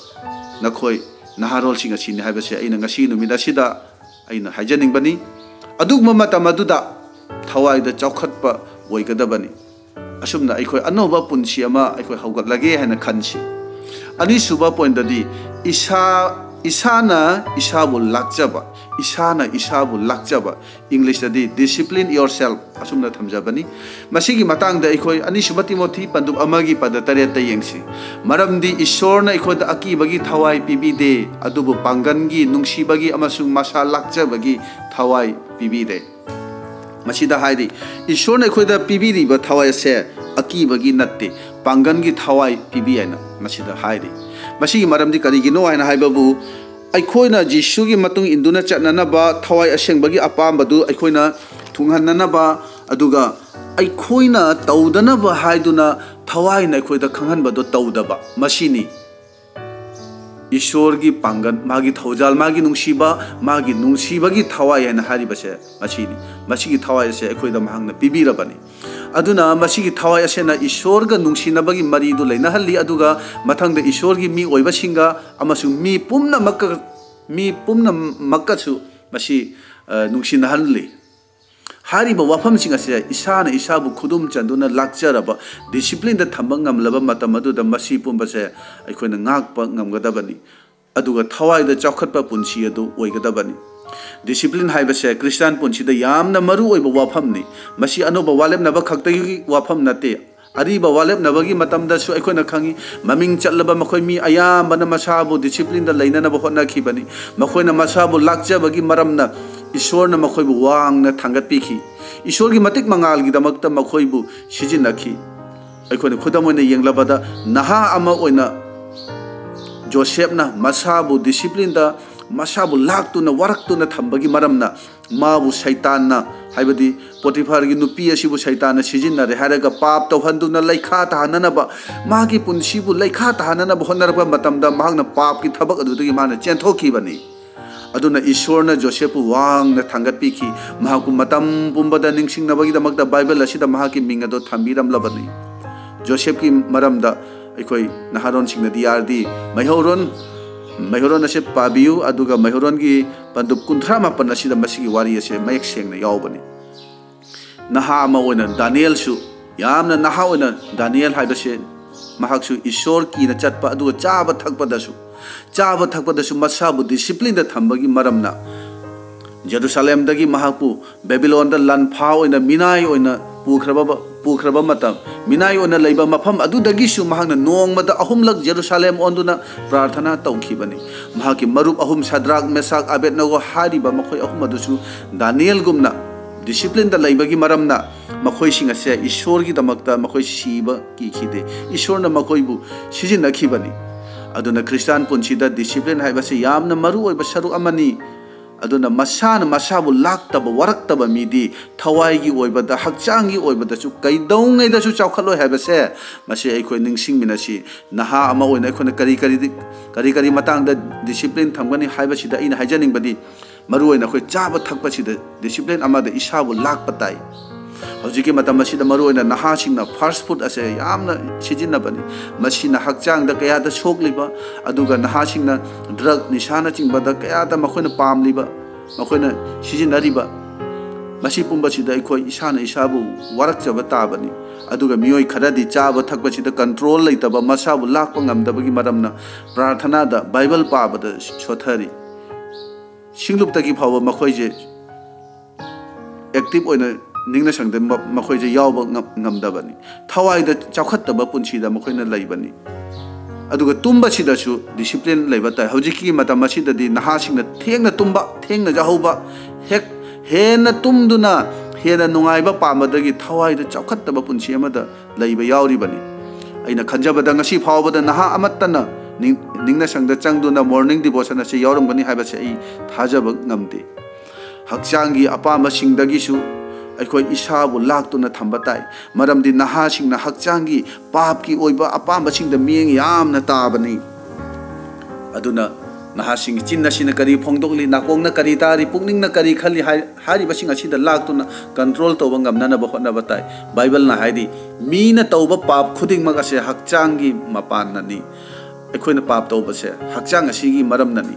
ꯅꯈꯣꯏ ꯅꯍꯥꯔꯣꯜꯁꯤꯡ ꯑꯁꯤꯅꯤ ꯍꯥꯏꯕꯁꯦ ꯑꯩꯅ ꯉꯁꯤ ꯅꯨꯃꯤꯠ ꯑꯁꯤꯗ ꯑꯩꯅ ꯍꯥꯏꯖꯅꯤꯡꯕꯅꯤ꯫ ꯑꯗꯨꯒꯨꯝꯕ ꯃꯇꯝ ꯑꯗꯨꯗ ꯊꯋꯥꯏꯗ ꯆꯥꯎꯈꯠꯄ ꯑꯣꯏꯒꯗꯕꯅꯤ꯫ ꯑꯁꯨꯝꯅ ꯑꯩꯈꯣꯏ ꯑꯅꯧꯕ ꯄꯨꯟꯁꯤ ꯑꯃ ꯑꯩꯈꯣꯏ ꯍꯧꯒꯠꯂꯒꯦ ꯍꯥꯏꯅ ꯈꯟꯁꯤ꯫ ꯑꯅꯤꯁꯨꯕ ꯄꯣꯏꯟꯗꯗꯤ ꯏꯁꯥ, ꯏꯁꯥꯅ ꯏꯁꯥꯕꯨ ꯂꯥꯛꯆꯕ, ꯏꯁꯥꯅ ꯏꯁꯥꯕꯨ ꯂꯥꯛꯆꯕ, ꯏꯪꯂꯤꯁꯇꯗꯤ "Discipline yourself" ꯑꯁꯨꯝꯅ ꯊꯝꯖꯕꯅꯤ꯫ ꯃꯁꯤꯒꯤ ꯃꯇꯥꯡꯗ ꯑꯩꯈꯣꯏ ꯑꯅꯤꯁꯨꯕ ꯇꯤꯃꯣꯊꯤ ꯄꯟꯗꯨꯞ ꯑꯃꯒꯤ ꯄꯗ ꯇꯔꯦꯠꯇ ꯌꯦꯡꯁꯤ꯫ "ꯃꯔꯝꯗꯤ ꯏꯁꯣꯔꯅ ꯑꯩꯈꯣꯏꯗ ꯑꯀꯤꯕꯒꯤ ꯊꯋꯥꯏ ꯄꯤꯕꯤꯗꯦ, ꯑꯗꯨꯕꯨ ꯄꯥꯡꯒꯟꯒꯤ, ꯅꯨꯡꯁꯤꯕꯒꯤ ꯑꯃꯁꯨꯡ ꯃꯁꯥ ꯂꯥꯛꯆꯕꯒꯤ ꯊꯋꯥꯏ ꯄꯤꯕꯤꯔꯦ"꯫ ꯃꯁꯤꯗ ꯍꯥꯏꯔꯤ, ꯏꯁꯣꯔꯅ ꯑꯩꯈꯣꯏꯗ ꯄꯤꯕꯤꯔꯤꯕ ꯊꯋꯥꯏ ꯑꯁꯦ ꯑꯀꯤꯕꯒꯤ ꯅꯠꯇꯦ, ꯄꯥꯡꯒꯟꯒꯤ ꯊꯋꯥꯏ ꯄꯤꯕꯤ ꯍꯥꯏꯅ ꯃꯁꯤꯗ ꯍꯥꯏꯔꯤ꯫ ꯃꯁꯤꯒꯤ ꯃꯔꯝꯗꯤ ꯀꯔꯤꯒꯤꯅꯣ ꯍꯥꯏꯅ ꯍꯥꯏꯕꯕꯨ, ꯑꯩꯈꯣꯏꯅ ꯖꯤꯁꯨꯒꯤ ꯃꯇꯨꯡ ꯏꯟꯗꯨꯅ ꯆꯠꯅꯅꯕ, ꯊꯋꯥꯏ ꯑꯁꯦꯡꯕꯒꯤ ꯑꯄꯥꯝꯕꯗꯨ ꯑꯩꯈꯣꯏꯅ ꯊꯨꯡꯍꯟꯅꯅꯕ, ꯑꯗꯨꯒ ꯑꯩꯈꯣꯏꯅ ꯇꯧꯗꯅꯕ ꯍꯥꯏꯗꯨꯅ ꯊꯋꯥꯏꯅ ꯑꯩꯈꯣꯏꯗ ꯈꯪꯍꯟꯕꯗꯣ ꯇꯧꯗꯕ, ꯃꯁꯤꯅꯤ꯫ ꯏꯁꯣꯔꯒꯤ ꯄꯥꯡꯒꯜ, ꯃꯥꯒꯤ ꯊꯧꯖꯥꯜ, ꯃꯥꯒꯤ ꯅꯨꯡꯁꯤꯕ, ꯃꯥꯒꯤ ꯅꯨꯡꯁꯤꯕꯒꯤ ꯊꯋꯥꯏ ꯍꯥꯏꯅ ꯍꯥꯏꯔꯤꯕꯁꯦ ꯃꯁꯤꯅꯤ꯫ ꯃꯁꯤꯒꯤ ꯊꯋꯥꯏ ꯑꯁꯦ ꯑꯩꯈꯣꯏꯗ ꯃꯍꯥꯛꯅ ꯄꯤꯕꯤꯔꯕꯅꯤ꯫ ꯑꯗꯨꯅ ꯃꯁꯤꯒꯤ ꯊꯋꯥꯏ ꯑꯁꯤꯅ ꯏꯁꯣꯔꯒ ꯅꯨꯡꯁꯤꯅꯕꯒꯤ ꯃꯔꯤꯗꯨ ꯂꯩꯅꯍꯜꯂꯤ, ꯑꯗꯨꯒ ꯃꯊꯪꯗ ꯏꯁꯣꯔꯒꯤ ꯃꯤ ꯑꯣꯏꯕꯁꯤꯡꯒ ꯑꯃꯁꯨꯡ ꯃꯤ ꯄꯨꯝꯅꯃꯛꯀ, ꯃꯤ ꯄꯨꯝꯅꯃꯛꯀꯁꯨ ꯃꯁꯤ, ꯑ, ꯅꯨꯡꯁꯤꯅꯍꯜꯂꯤ꯫ ꯍꯥꯏꯔꯤꯕ ꯋꯥꯐꯝꯁꯤꯡ ꯑꯁꯦ ꯏꯁꯥꯅ ꯏꯁꯥꯕꯨ ꯈꯨꯗꯨꯝ ꯆꯟꯗꯨꯅ ꯂꯥꯛꯆꯔꯕ, ꯗꯤꯁꯤꯄ꯭ꯂꯤꯟꯗ ꯊꯝꯕ ꯉꯝꯂꯕ ꯃꯇꯝ ꯑꯗꯨꯗ ꯃꯁꯤ ꯄꯨꯝꯕꯁꯦ ꯑꯩꯈꯣꯏꯅ ꯉꯥꯛꯄ ꯉꯝꯒꯗꯕꯅꯤ꯫ ꯑꯗꯨꯒ ꯊꯋꯥꯏꯗ ꯆꯥꯎꯈꯠꯄ ꯄꯨꯟꯁꯤ ꯑꯗꯨ ꯑꯣꯏꯒꯗꯕꯅꯤ꯫ ꯗꯤꯁꯤꯄ꯭ꯂꯤꯟ ꯍꯥꯏꯕꯁꯦ ꯈ꯭ꯔꯤꯁꯇꯥꯟ ꯄꯨꯟꯁꯤꯗ ꯌꯥꯝꯅ ꯃꯔꯨ ꯑꯣꯏꯕ ꯋꯥꯐꯝꯅꯤ꯫ ꯃꯁꯤ ꯑꯅꯧꯕ ꯋꯥ ꯂꯦꯞꯅꯕ ꯈꯛꯇꯒꯤ ꯋꯥꯐꯝ ꯅꯠꯇꯦ꯫ ꯑꯔꯤꯕ ꯋꯥꯔꯦꯞꯅꯕꯒꯤ ꯃꯇꯝꯗꯁꯨ ꯑꯩꯈꯣꯏꯅ ꯈꯪꯉꯤ, ꯃꯃꯤꯡ ꯆꯠꯂꯕ ꯃꯈꯣꯏ ꯃꯤ ꯑꯌꯥꯝꯕꯅ ꯃꯁꯥꯕꯨ ꯗꯤꯁꯤꯄ꯭ꯂꯤꯟꯗ ꯂꯩꯅꯅꯕ ꯍꯣꯠꯅꯈꯤꯕꯅꯤ꯫ ꯃꯈꯣꯏꯅ ꯃꯁꯥꯕꯨ ꯂꯥꯛꯆꯕꯒꯤ ꯃꯔꯝꯅ ꯏꯁꯣꯔꯅ ꯃꯈꯣꯏꯕꯨ ꯋꯥꯡꯅ ꯊꯥꯡꯒꯠꯄꯤꯈꯤ꯫ ꯏꯁꯣꯔꯒꯤ ꯃꯇꯤꯛ ꯃꯉꯥꯜꯒꯤꯗꯃꯛꯇ ꯃꯈꯣꯏꯕꯨ ꯁꯤꯖꯤꯟꯅꯈꯤ꯫ ꯑꯩꯈꯣꯏꯅ ꯈꯨꯗꯝ ꯑꯣꯏꯅ ꯌꯦꯡꯂꯕꯗ, ꯅꯍꯥ ꯑꯃ ꯑꯣꯏꯅ ꯖꯣꯁꯦꯞꯅ ꯃꯁꯥꯕꯨ ꯗꯤꯁꯤꯄ꯭ꯂꯤꯟꯗ, ꯃꯁꯥꯕꯨ ꯂꯥꯛꯇꯨꯅ, ꯋꯥꯔꯛꯇꯨꯅ ꯊꯝꯕꯒꯤ ꯃꯔꯝꯅ ꯃꯥꯕꯨ ꯁꯩꯇꯥꯟꯅ, ꯍꯥꯏꯕꯗꯤ ꯄꯣꯇꯤꯐꯥꯔꯒꯤ ꯅꯨꯄꯤ ꯑꯁꯤꯕꯨ ꯁꯩꯇꯥꯟꯅ ꯁꯤꯖꯤꯟꯅꯔꯦ ꯍꯥꯏꯔꯒ ꯄꯥꯞ ꯇꯧꯍꯟꯗꯨꯅ ꯂꯩꯈꯥ ꯇꯥꯍꯟꯅꯅꯕ, ꯃꯥꯒꯤ ꯄꯨꯟꯁꯤꯕꯨ ꯂꯩꯈꯥ ꯇꯥꯍꯟꯅꯅꯕ ꯍꯣꯠꯅꯔꯛꯄ ꯃꯇꯝꯗ ꯃꯍꯥꯛꯅ ꯄꯥꯞꯀꯤ ꯊꯕꯛ ꯑꯗꯨꯗꯒꯤ ꯃꯥꯅ ꯆꯦꯟꯊꯣꯛꯈꯤꯕꯅꯤ꯫ ꯑꯗꯨꯅ ꯏꯁꯣꯔꯅ ꯖꯣꯁꯦꯐꯄꯨ ꯋꯥꯡꯅ ꯊꯥꯡꯒꯠꯄꯤꯈꯤ꯫ ꯃꯍꯥꯛꯄꯨ ꯃꯇꯝ ꯄꯨꯝꯕꯗ ꯅꯤꯡꯁꯤꯡꯅꯕꯒꯤꯗꯃꯛꯇ ꯕꯥꯏꯕꯜ ꯑꯁꯤꯗ ꯃꯍꯥꯛꯀꯤ ꯃꯤꯡ ꯑꯗꯨ ꯊꯝꯕꯤꯔꯝꯂꯕꯅꯤ꯫ ꯖꯣꯁꯦꯐꯀꯤ ꯃꯔꯝꯗ ꯑꯩꯈꯣꯏ ꯅꯍꯥꯔꯣꯟꯁꯤꯡꯅꯗꯤ ꯌꯥꯔꯗꯤ ꯃꯩꯍꯧꯔꯣꯟ, ꯃꯩꯍꯧꯔꯣꯟ ꯑꯁꯤ ꯄꯥꯕꯤꯌꯨ, ꯑꯗꯨꯒ ꯃꯩꯍꯧꯔꯣꯟꯒꯤ ꯄꯟꯗꯨꯞ ꯀꯨꯟꯊ꯭ꯔꯥ ꯃꯥꯄꯟ ꯑꯁꯤꯗ ꯃꯁꯤꯒꯤ ꯋꯥꯔꯤ ꯑꯁꯦ ꯃꯌꯦꯛ ꯁꯦꯡꯅ ꯌꯥꯎꯕꯅꯤ꯫ ꯅꯍꯥ ꯑꯃ ꯑꯣꯏꯅ ꯗꯥꯅꯤꯌꯦꯜꯁꯨ, ꯌꯥꯝꯅ ꯅꯍꯥ ꯑꯣꯏꯅ ꯗꯥꯅꯤꯌꯦꯜ ꯍꯥꯏꯕꯁꯦ, ꯃꯍꯥꯛꯁꯨ ꯏꯁꯣꯔ ꯀꯤꯅ ꯆꯠꯄ, ꯑꯗꯨꯒ ꯆꯥꯕ ꯊꯛꯄꯗꯁꯨ, ꯆꯥꯕ ꯊꯛꯄꯗꯁꯨ ꯃꯁꯥꯕꯨ ꯗꯤꯁꯤꯄ꯭ꯂꯤꯟꯗ ꯊꯝꯕꯒꯤ ꯃꯔꯝꯅ ꯖꯦꯔꯨꯁꯥꯂꯦꯝꯗꯒꯤ ꯃꯍꯥꯛꯄꯨ ꯕꯦꯕꯤꯂꯣꯟꯗ ꯂꯥꯟꯐꯥ ꯑꯣꯏꯅ, ꯃꯤꯅꯥꯏ ꯑꯣꯏꯅ ꯄꯨꯈ꯭ꯔꯕ, ꯄꯨꯈ꯭ꯔꯕ ꯃꯇꯝ, ꯃꯤꯅꯥꯏ ꯑꯣꯏꯅ ꯂꯩꯕ ꯃꯐꯝ ꯑꯗꯨꯗꯒꯤꯁꯨ ꯃꯍꯥꯛꯅ ꯅꯣꯡꯃꯗ ꯑꯍꯨꯝꯂꯛ ꯖꯦꯔꯨꯁꯥꯂꯦꯝ ꯑꯣꯟꯗꯨꯅ ꯄ꯭ꯔꯥꯔꯊꯅꯥ ꯇꯧꯈꯤꯕꯅꯤ꯫ ꯃꯍꯥꯛꯀꯤ ꯃꯔꯨꯞ ꯑꯍꯨꯝ, ꯁꯗ꯭ꯔꯥꯛ, ꯃꯦꯁꯥꯛ, ꯑꯕꯦꯗꯅꯒꯣ ꯍꯥꯏꯔꯤꯕ ꯃꯈꯣꯏ ꯑꯍꯨꯝ ꯑꯗꯨꯁꯨ ꯗꯥꯅꯤꯌꯦꯜꯒꯨꯝꯅ ꯗꯤꯁꯤꯄ꯭ꯂꯤꯟꯗ ꯂꯩꯕꯒꯤ ꯃꯔꯝꯅ ꯃꯈꯣꯏꯁꯤꯡ ꯑꯁꯦ ꯏꯁꯣꯔꯒꯤꯗꯃꯛꯇ ꯃꯈꯣꯏ ꯁꯤꯕ ꯀꯤꯈꯤꯗꯦ꯫ ꯏꯁꯣꯔꯅ ꯃꯈꯣꯏꯕꯨ ꯁꯤꯖꯤꯟꯅꯈꯤꯕꯅꯤ꯫ ꯑꯗꯨꯅ ꯈ꯭ꯔꯤꯁꯇꯥꯟ ꯄꯨꯟꯁꯤꯗ ꯗꯤꯁꯤꯄ꯭ꯂꯤꯟ ꯍꯥꯏꯕꯁꯤ ꯌꯥꯝꯅ ꯃꯔꯨ ꯑꯣꯏꯕ ꯁꯔꯨꯛ ꯑꯃꯅꯤ꯫ ꯑꯗꯨꯅ ꯃꯁꯥꯅ ꯃꯁꯥꯕꯨ ꯂꯥꯛꯇꯕ, ꯋꯥꯔꯛꯇꯕ ꯃꯤꯗꯤ ꯊꯋꯥꯏꯒꯤ ꯑꯣꯏꯕꯗ, ꯍꯛꯆꯥꯡꯒꯤ ꯑꯣꯏꯕꯗꯁꯨ ꯀꯩꯗꯧꯉꯩꯗꯁꯨ ꯆꯥꯎꯈꯠꯂꯣꯏ ꯍꯥꯏꯕꯁꯦ, ꯃꯁꯤ ꯑꯩꯈꯣꯏ ꯅꯤꯡꯁꯤꯡꯃꯤꯟꯅꯁꯤ꯫ ꯅꯍꯥ ꯑꯃ ꯑꯣꯏꯅ ꯑꯩꯈꯣꯏꯅ ꯀꯔꯤ ꯀꯔꯤꯗꯤ, ꯀꯔꯤ ꯀꯔꯤ ꯃꯇꯥꯡꯗ ꯗꯤꯁꯤꯄ꯭ꯂꯤꯟ ꯊꯝꯒꯅꯤ ꯍꯥꯏꯕꯁꯤꯗ ꯑꯩꯅ ꯍꯥꯏꯖꯅꯤꯡꯕꯗꯤ, ꯃꯔꯨꯑꯣꯏꯅ ꯑꯩꯈꯣꯏ ꯆꯥꯕ ꯊꯛꯄꯁꯤꯗ ꯗꯤꯁꯤꯄ꯭ꯂꯤꯟ ꯑꯃꯗ ꯏꯁꯥꯕꯨ ꯂꯥꯛꯄ ꯇꯥꯏ꯫ ꯍꯧꯖꯤꯛꯀꯤ ꯃꯇꯝ ꯑꯁꯤꯗ ꯃꯔꯨꯑꯣꯏꯅ ꯅꯍꯥꯁꯤꯡꯅ ꯐꯥꯁ꯭ꯠ ꯐꯨꯗ ꯑꯁꯦ ꯌꯥꯝꯅ ꯁꯤꯖꯤꯟꯅꯕꯅꯤ꯫ ꯃꯁꯤꯅ ꯍꯛꯆꯥꯡꯗ ꯀꯌꯥꯗ ꯁꯣꯛꯂꯤꯕ, ꯑꯗꯨꯒ ꯅꯍꯥꯁꯤꯡꯅ ꯗ꯭ꯔꯒ, ꯅꯤꯁꯥꯅꯆꯤꯡꯕꯗ ꯀꯌꯥꯗ ꯃꯈꯣꯏꯅ ꯄꯥꯝꯂꯤꯕ, ꯃꯈꯣꯏꯅ ꯁꯤꯖꯤꯟꯅꯔꯤꯕ, ꯃꯁꯤ ꯄꯨꯝꯕꯁꯤꯗ ꯑꯩꯈꯣꯏ ꯏꯁꯥꯅ ꯏꯁꯥꯕꯨ ꯋꯥꯔꯛꯆꯕ ꯇꯥꯕꯅꯤ꯫ ꯑꯗꯨꯒ ꯃꯤꯑꯣꯏ ꯈꯔꯗꯤ ꯆꯥꯕ ꯊꯛꯄꯁꯤꯗ ꯀꯟꯇ꯭ꯔꯣꯜ ꯂꯩꯇꯕ, ꯃꯁꯥꯕꯨ ꯂꯥꯛꯄ ꯉꯝꯗꯕꯒꯤ ꯃꯔꯝꯅ ꯄ꯭ꯔꯥꯔꯊꯅꯥꯗ, ꯕꯥꯏꯕꯜ ꯄꯥꯕꯗ ꯁꯣꯊꯔꯤ꯫ ꯁꯤꯡꯂꯨꯞꯇꯒꯤ ꯐꯥꯎꯕ ꯃꯈꯣꯏꯁꯦ ꯑꯦꯛꯇꯤꯚ ꯑꯣꯏꯅ ꯅꯤꯡꯅ ꯁꯪꯗ ꯃ-, ꯃꯈꯣꯏꯁꯦ ꯌꯥꯎꯕ ꯉꯝ-, ꯉꯝꯗꯕꯅꯤ꯫ ꯊꯋꯥꯏꯗ ꯆꯥꯎꯈꯠꯇꯕ ꯄꯨꯟꯁꯤꯗ ꯃꯈꯣꯏꯅ ꯂꯩꯕꯅꯤ꯫ ꯑꯗꯨꯒ ꯇꯨꯝꯕꯁꯤꯗꯁꯨ ꯗꯤꯁꯤꯄ꯭ꯂꯤꯟ ꯂꯩꯕ ꯇꯥꯏ꯫ ꯍꯧꯖꯤꯛꯀꯤ ꯃꯇꯝ ꯑꯁꯤꯗꯗꯤ ꯅꯍꯥꯁꯤꯡꯅ ꯊꯦꯡꯅ ꯇꯨꯝꯕ, ꯊꯦꯡꯅ ꯌꯥꯍꯧꯕ, ꯍꯦꯛ ꯍꯦꯟꯅ ꯇꯨꯝꯗꯨꯅ ꯍꯦꯟꯅ ꯅꯨꯡꯉꯥꯏꯕ ꯄꯥꯝꯕꯗꯒꯤ ꯊꯋꯥꯏꯗ ꯆꯥꯎꯈꯠꯇꯕ ꯄꯨꯟꯁꯤ ꯑꯃꯗ ꯂꯩꯕ ꯌꯥꯎꯔꯤꯕꯅꯤ꯫ ꯑꯩꯅ ꯈꯟꯖꯕꯗ ꯉꯁꯤ ꯐꯥꯎꯕꯗ ꯅꯍꯥ ꯑꯃꯠꯇꯅ ꯅꯤꯡ-, ꯅꯤꯡꯅꯁꯪꯗ ꯆꯪꯗꯨꯅ morning devotion ꯑꯁꯤ ꯌꯥꯎꯔꯝꯒꯅꯤ ꯍꯥꯏꯕꯁꯤ ꯑꯩ ꯊꯥꯖꯕ ꯉꯝꯗꯦ꯫ ꯍꯛꯆꯥꯡꯒꯤ ꯑꯄꯥꯝꯕꯁꯤꯡꯗꯒꯤꯁꯨ ꯑꯩꯈꯣꯏ ꯏꯁꯥꯕꯨ ꯂꯥꯛꯇꯨꯅ ꯊꯝꯕ ꯇꯥꯏ, ꯃꯔꯝꯗꯤ ꯅꯍꯥꯁꯤꯡꯅ ꯍꯛꯆꯥꯡꯒꯤ ꯄꯥꯞꯀꯤ ꯑꯣꯏꯕ ꯑꯄꯥꯝꯕꯁꯤꯡꯗ ꯃꯤꯠꯌꯦꯡ ꯌꯥꯝꯅ ꯇꯥꯕꯅꯤ꯫ ꯑꯗꯨꯅ ꯅꯍꯥꯁꯤꯡꯒꯤ ꯆꯤꯟ ꯑꯁꯤꯅ ꯀꯔꯤ ꯐꯣꯡꯗꯣꯛꯂꯤ, ꯅꯥꯀꯣꯡꯅ ꯀꯔꯤ ꯇꯥꯔꯤ, ꯄꯨꯛꯅꯤꯡꯅ ꯀꯔꯤ ꯈꯜꯂꯤ ꯍꯥꯏ-, ꯍꯥꯏꯔꯤꯕꯁꯤꯡ ꯑꯁꯤꯗ ꯂꯥꯛꯇꯨꯅ control ꯇꯧꯕ ꯉꯝꯅꯅꯕ ꯍꯣꯠꯅꯕ ꯇꯥꯏ꯫ ꯕꯥꯏꯕꯜꯅ ꯍꯥꯏꯔꯤ, ꯃꯤꯅ ꯇꯧꯕ ꯄꯥꯞ ꯈꯨꯗꯤꯡꯃꯛ ꯑꯁꯦ ꯍꯛꯆꯥꯡꯒꯤ ꯃꯄꯥꯟꯅꯅꯤ꯫ ꯑꯩꯈꯣꯏꯅ ꯄꯥꯞ ꯇꯧꯕꯁꯦ ꯍꯛꯆꯥꯡ ꯑꯁꯤꯒꯤ ꯃꯔꯝꯅꯅꯤ꯫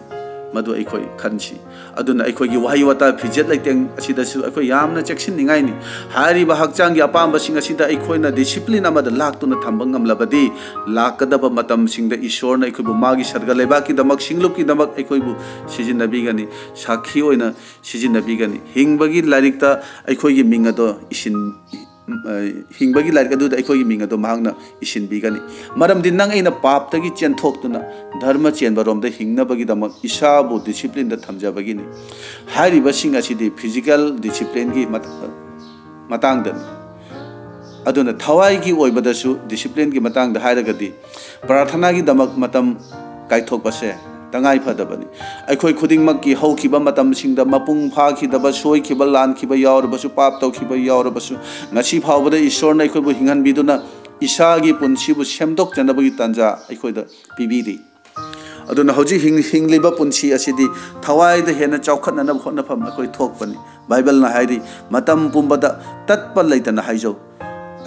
ꯃꯗꯨ ꯑꯩꯈꯣꯏ ꯈꯟꯁꯤ꯫ ꯑꯗꯨꯅ ꯑꯩꯈꯣꯏꯒꯤ ꯋꯥꯍꯩ ꯋꯥꯇꯥ, ꯐꯤꯖꯦꯠ ꯂꯩꯇꯦꯡ ꯑꯁꯤꯗꯁꯨ ꯑꯩꯈꯣꯏ ꯌꯥꯝꯅ ꯆꯦꯛꯁꯤꯟꯅꯤꯡꯉꯥꯏꯅꯤ꯫ ꯍꯥꯏꯔꯤꯕ ꯍꯛꯆꯥꯡꯒꯤ ꯑꯄꯥꯝꯕꯁꯤꯡ ꯑꯁꯤꯗ ꯑꯩꯈꯣꯏꯅ discipline ꯑꯃꯗ ꯂꯥꯛꯇꯨꯅ ꯊꯝꯕ ꯉꯝꯂꯕꯗꯤ, ꯂꯥꯛꯀꯗꯕ ꯃꯇꯝꯁꯤꯡꯗ ꯏꯁꯣꯔꯅ ꯑꯩꯈꯣꯏꯕꯨ ꯃꯥꯒꯤ ꯁꯔꯒ ꯂꯩꯕꯥꯛꯀꯤꯗꯃꯛ, ꯁꯤꯡꯂꯨꯞꯀꯤꯗꯃꯛ ꯑꯩꯈꯣꯏꯕꯨ ꯁꯤꯖꯤꯟꯅꯕꯤꯒꯅꯤ, ꯁꯥꯈꯤ ꯑꯣꯏꯅ ꯁꯤꯖꯤꯟꯅꯕꯤꯒꯅꯤ꯫ ꯍꯤꯡꯕꯒꯤ ꯂꯥꯏꯔꯤꯛꯇ ꯑꯩꯈꯣꯏꯒꯤ ꯃꯤꯡ ꯑꯗꯣ ꯏꯁꯤꯟ-, ꯑ, ꯍꯤꯡꯕꯒꯤ ꯂꯥꯏꯔꯤꯛ ꯑꯗꯨꯗ ꯑꯩꯈꯣꯏꯒꯤ ꯃꯤꯡ ꯑꯗꯣ ꯃꯍꯥꯛꯅ ꯏꯁꯤꯟꯕꯤꯒꯅꯤ꯫ ꯃꯔꯝꯗꯤ ꯅꯪ ꯑꯩꯅ ꯄꯥꯞꯇꯒꯤ ꯆꯦꯟꯊꯣꯛꯇꯨꯅ ꯙꯔꯃ ꯆꯦꯟꯕꯔꯣꯝꯗ ꯍꯤꯡꯅꯕꯒꯤꯗꯃꯛ ꯏꯁꯥꯕꯨ disciplineꯗ ꯊꯝꯖꯕꯒꯤꯅꯤ꯫ ꯍꯥꯏꯔꯤꯕꯁꯤꯡ ꯑꯁꯤꯗꯤ physicalꯒꯤ ꯃꯇ-, ꯃꯇꯥꯡꯗꯅꯤ꯫ ꯑꯗꯨꯅ ꯊꯋꯥꯏꯒꯤ ꯑꯣꯏꯕꯗꯁꯨ disciplineꯒꯤ ꯃꯇꯥꯡꯗ ꯍꯥꯏꯔꯒꯗꯤ, ꯄ꯭ꯔꯥꯔꯊꯅꯥꯒꯤꯗꯃꯛ ꯃꯇꯝ ꯀꯥꯏꯊꯣꯛꯄꯁꯦ ꯇꯉꯥꯏ ꯐꯗꯕꯅꯤ꯫ ꯑꯩꯈꯣꯏ ꯈꯨꯗꯤꯡꯃꯛꯀꯤ ꯍꯧꯈꯤꯕ ꯃꯇꯝꯁꯤꯡꯗ ꯃꯄꯨꯡ ꯐꯥꯈꯤꯗꯕ, ꯁꯣꯏꯈꯤꯕ, ꯂꯥꯟꯈꯤꯕ ꯌꯥꯎꯔꯕꯁꯨ, ꯄꯥꯞ ꯇꯧꯈꯤꯕ ꯌꯥꯎꯔꯕꯁꯨ, ꯉꯁꯤ ꯐꯥꯎꯕꯗ ꯏꯁꯣꯔꯅ ꯑꯩꯈꯣꯏꯕꯨ ꯍꯤꯡꯍꯟꯕꯤꯗꯨꯅ ꯏꯁꯥꯒꯤ ꯄꯨꯟꯁꯤꯕꯨ ꯁꯦꯝꯗꯣꯛꯆꯅꯕꯒꯤ ꯇꯥꯟꯖꯥ ꯑꯩꯈꯣꯏꯗ ꯄꯤꯕꯤꯔꯤ꯫ ꯑꯗꯨꯅ ꯍꯧꯖꯤꯛ ꯍꯤꯡ-, ꯍꯤꯡꯂꯤꯕ ꯄꯨꯟꯁꯤ ꯑꯁꯤꯗꯤ ꯊꯋꯥꯏꯗ ꯍꯦꯟꯅ ꯆꯥꯎꯈꯠꯅꯅꯕ ꯍꯣꯠꯅꯐꯝ ꯑꯩꯈꯣꯏ ꯊꯣꯛꯄꯅꯤ꯫ ꯕꯥꯏꯕꯜꯅ ꯍꯥꯏꯔꯤ, "ꯃꯇꯝ ꯄꯨꯝꯕꯗ ꯇꯠꯄ ꯂꯩꯇꯅ ꯍꯥꯏꯖꯧ"꯫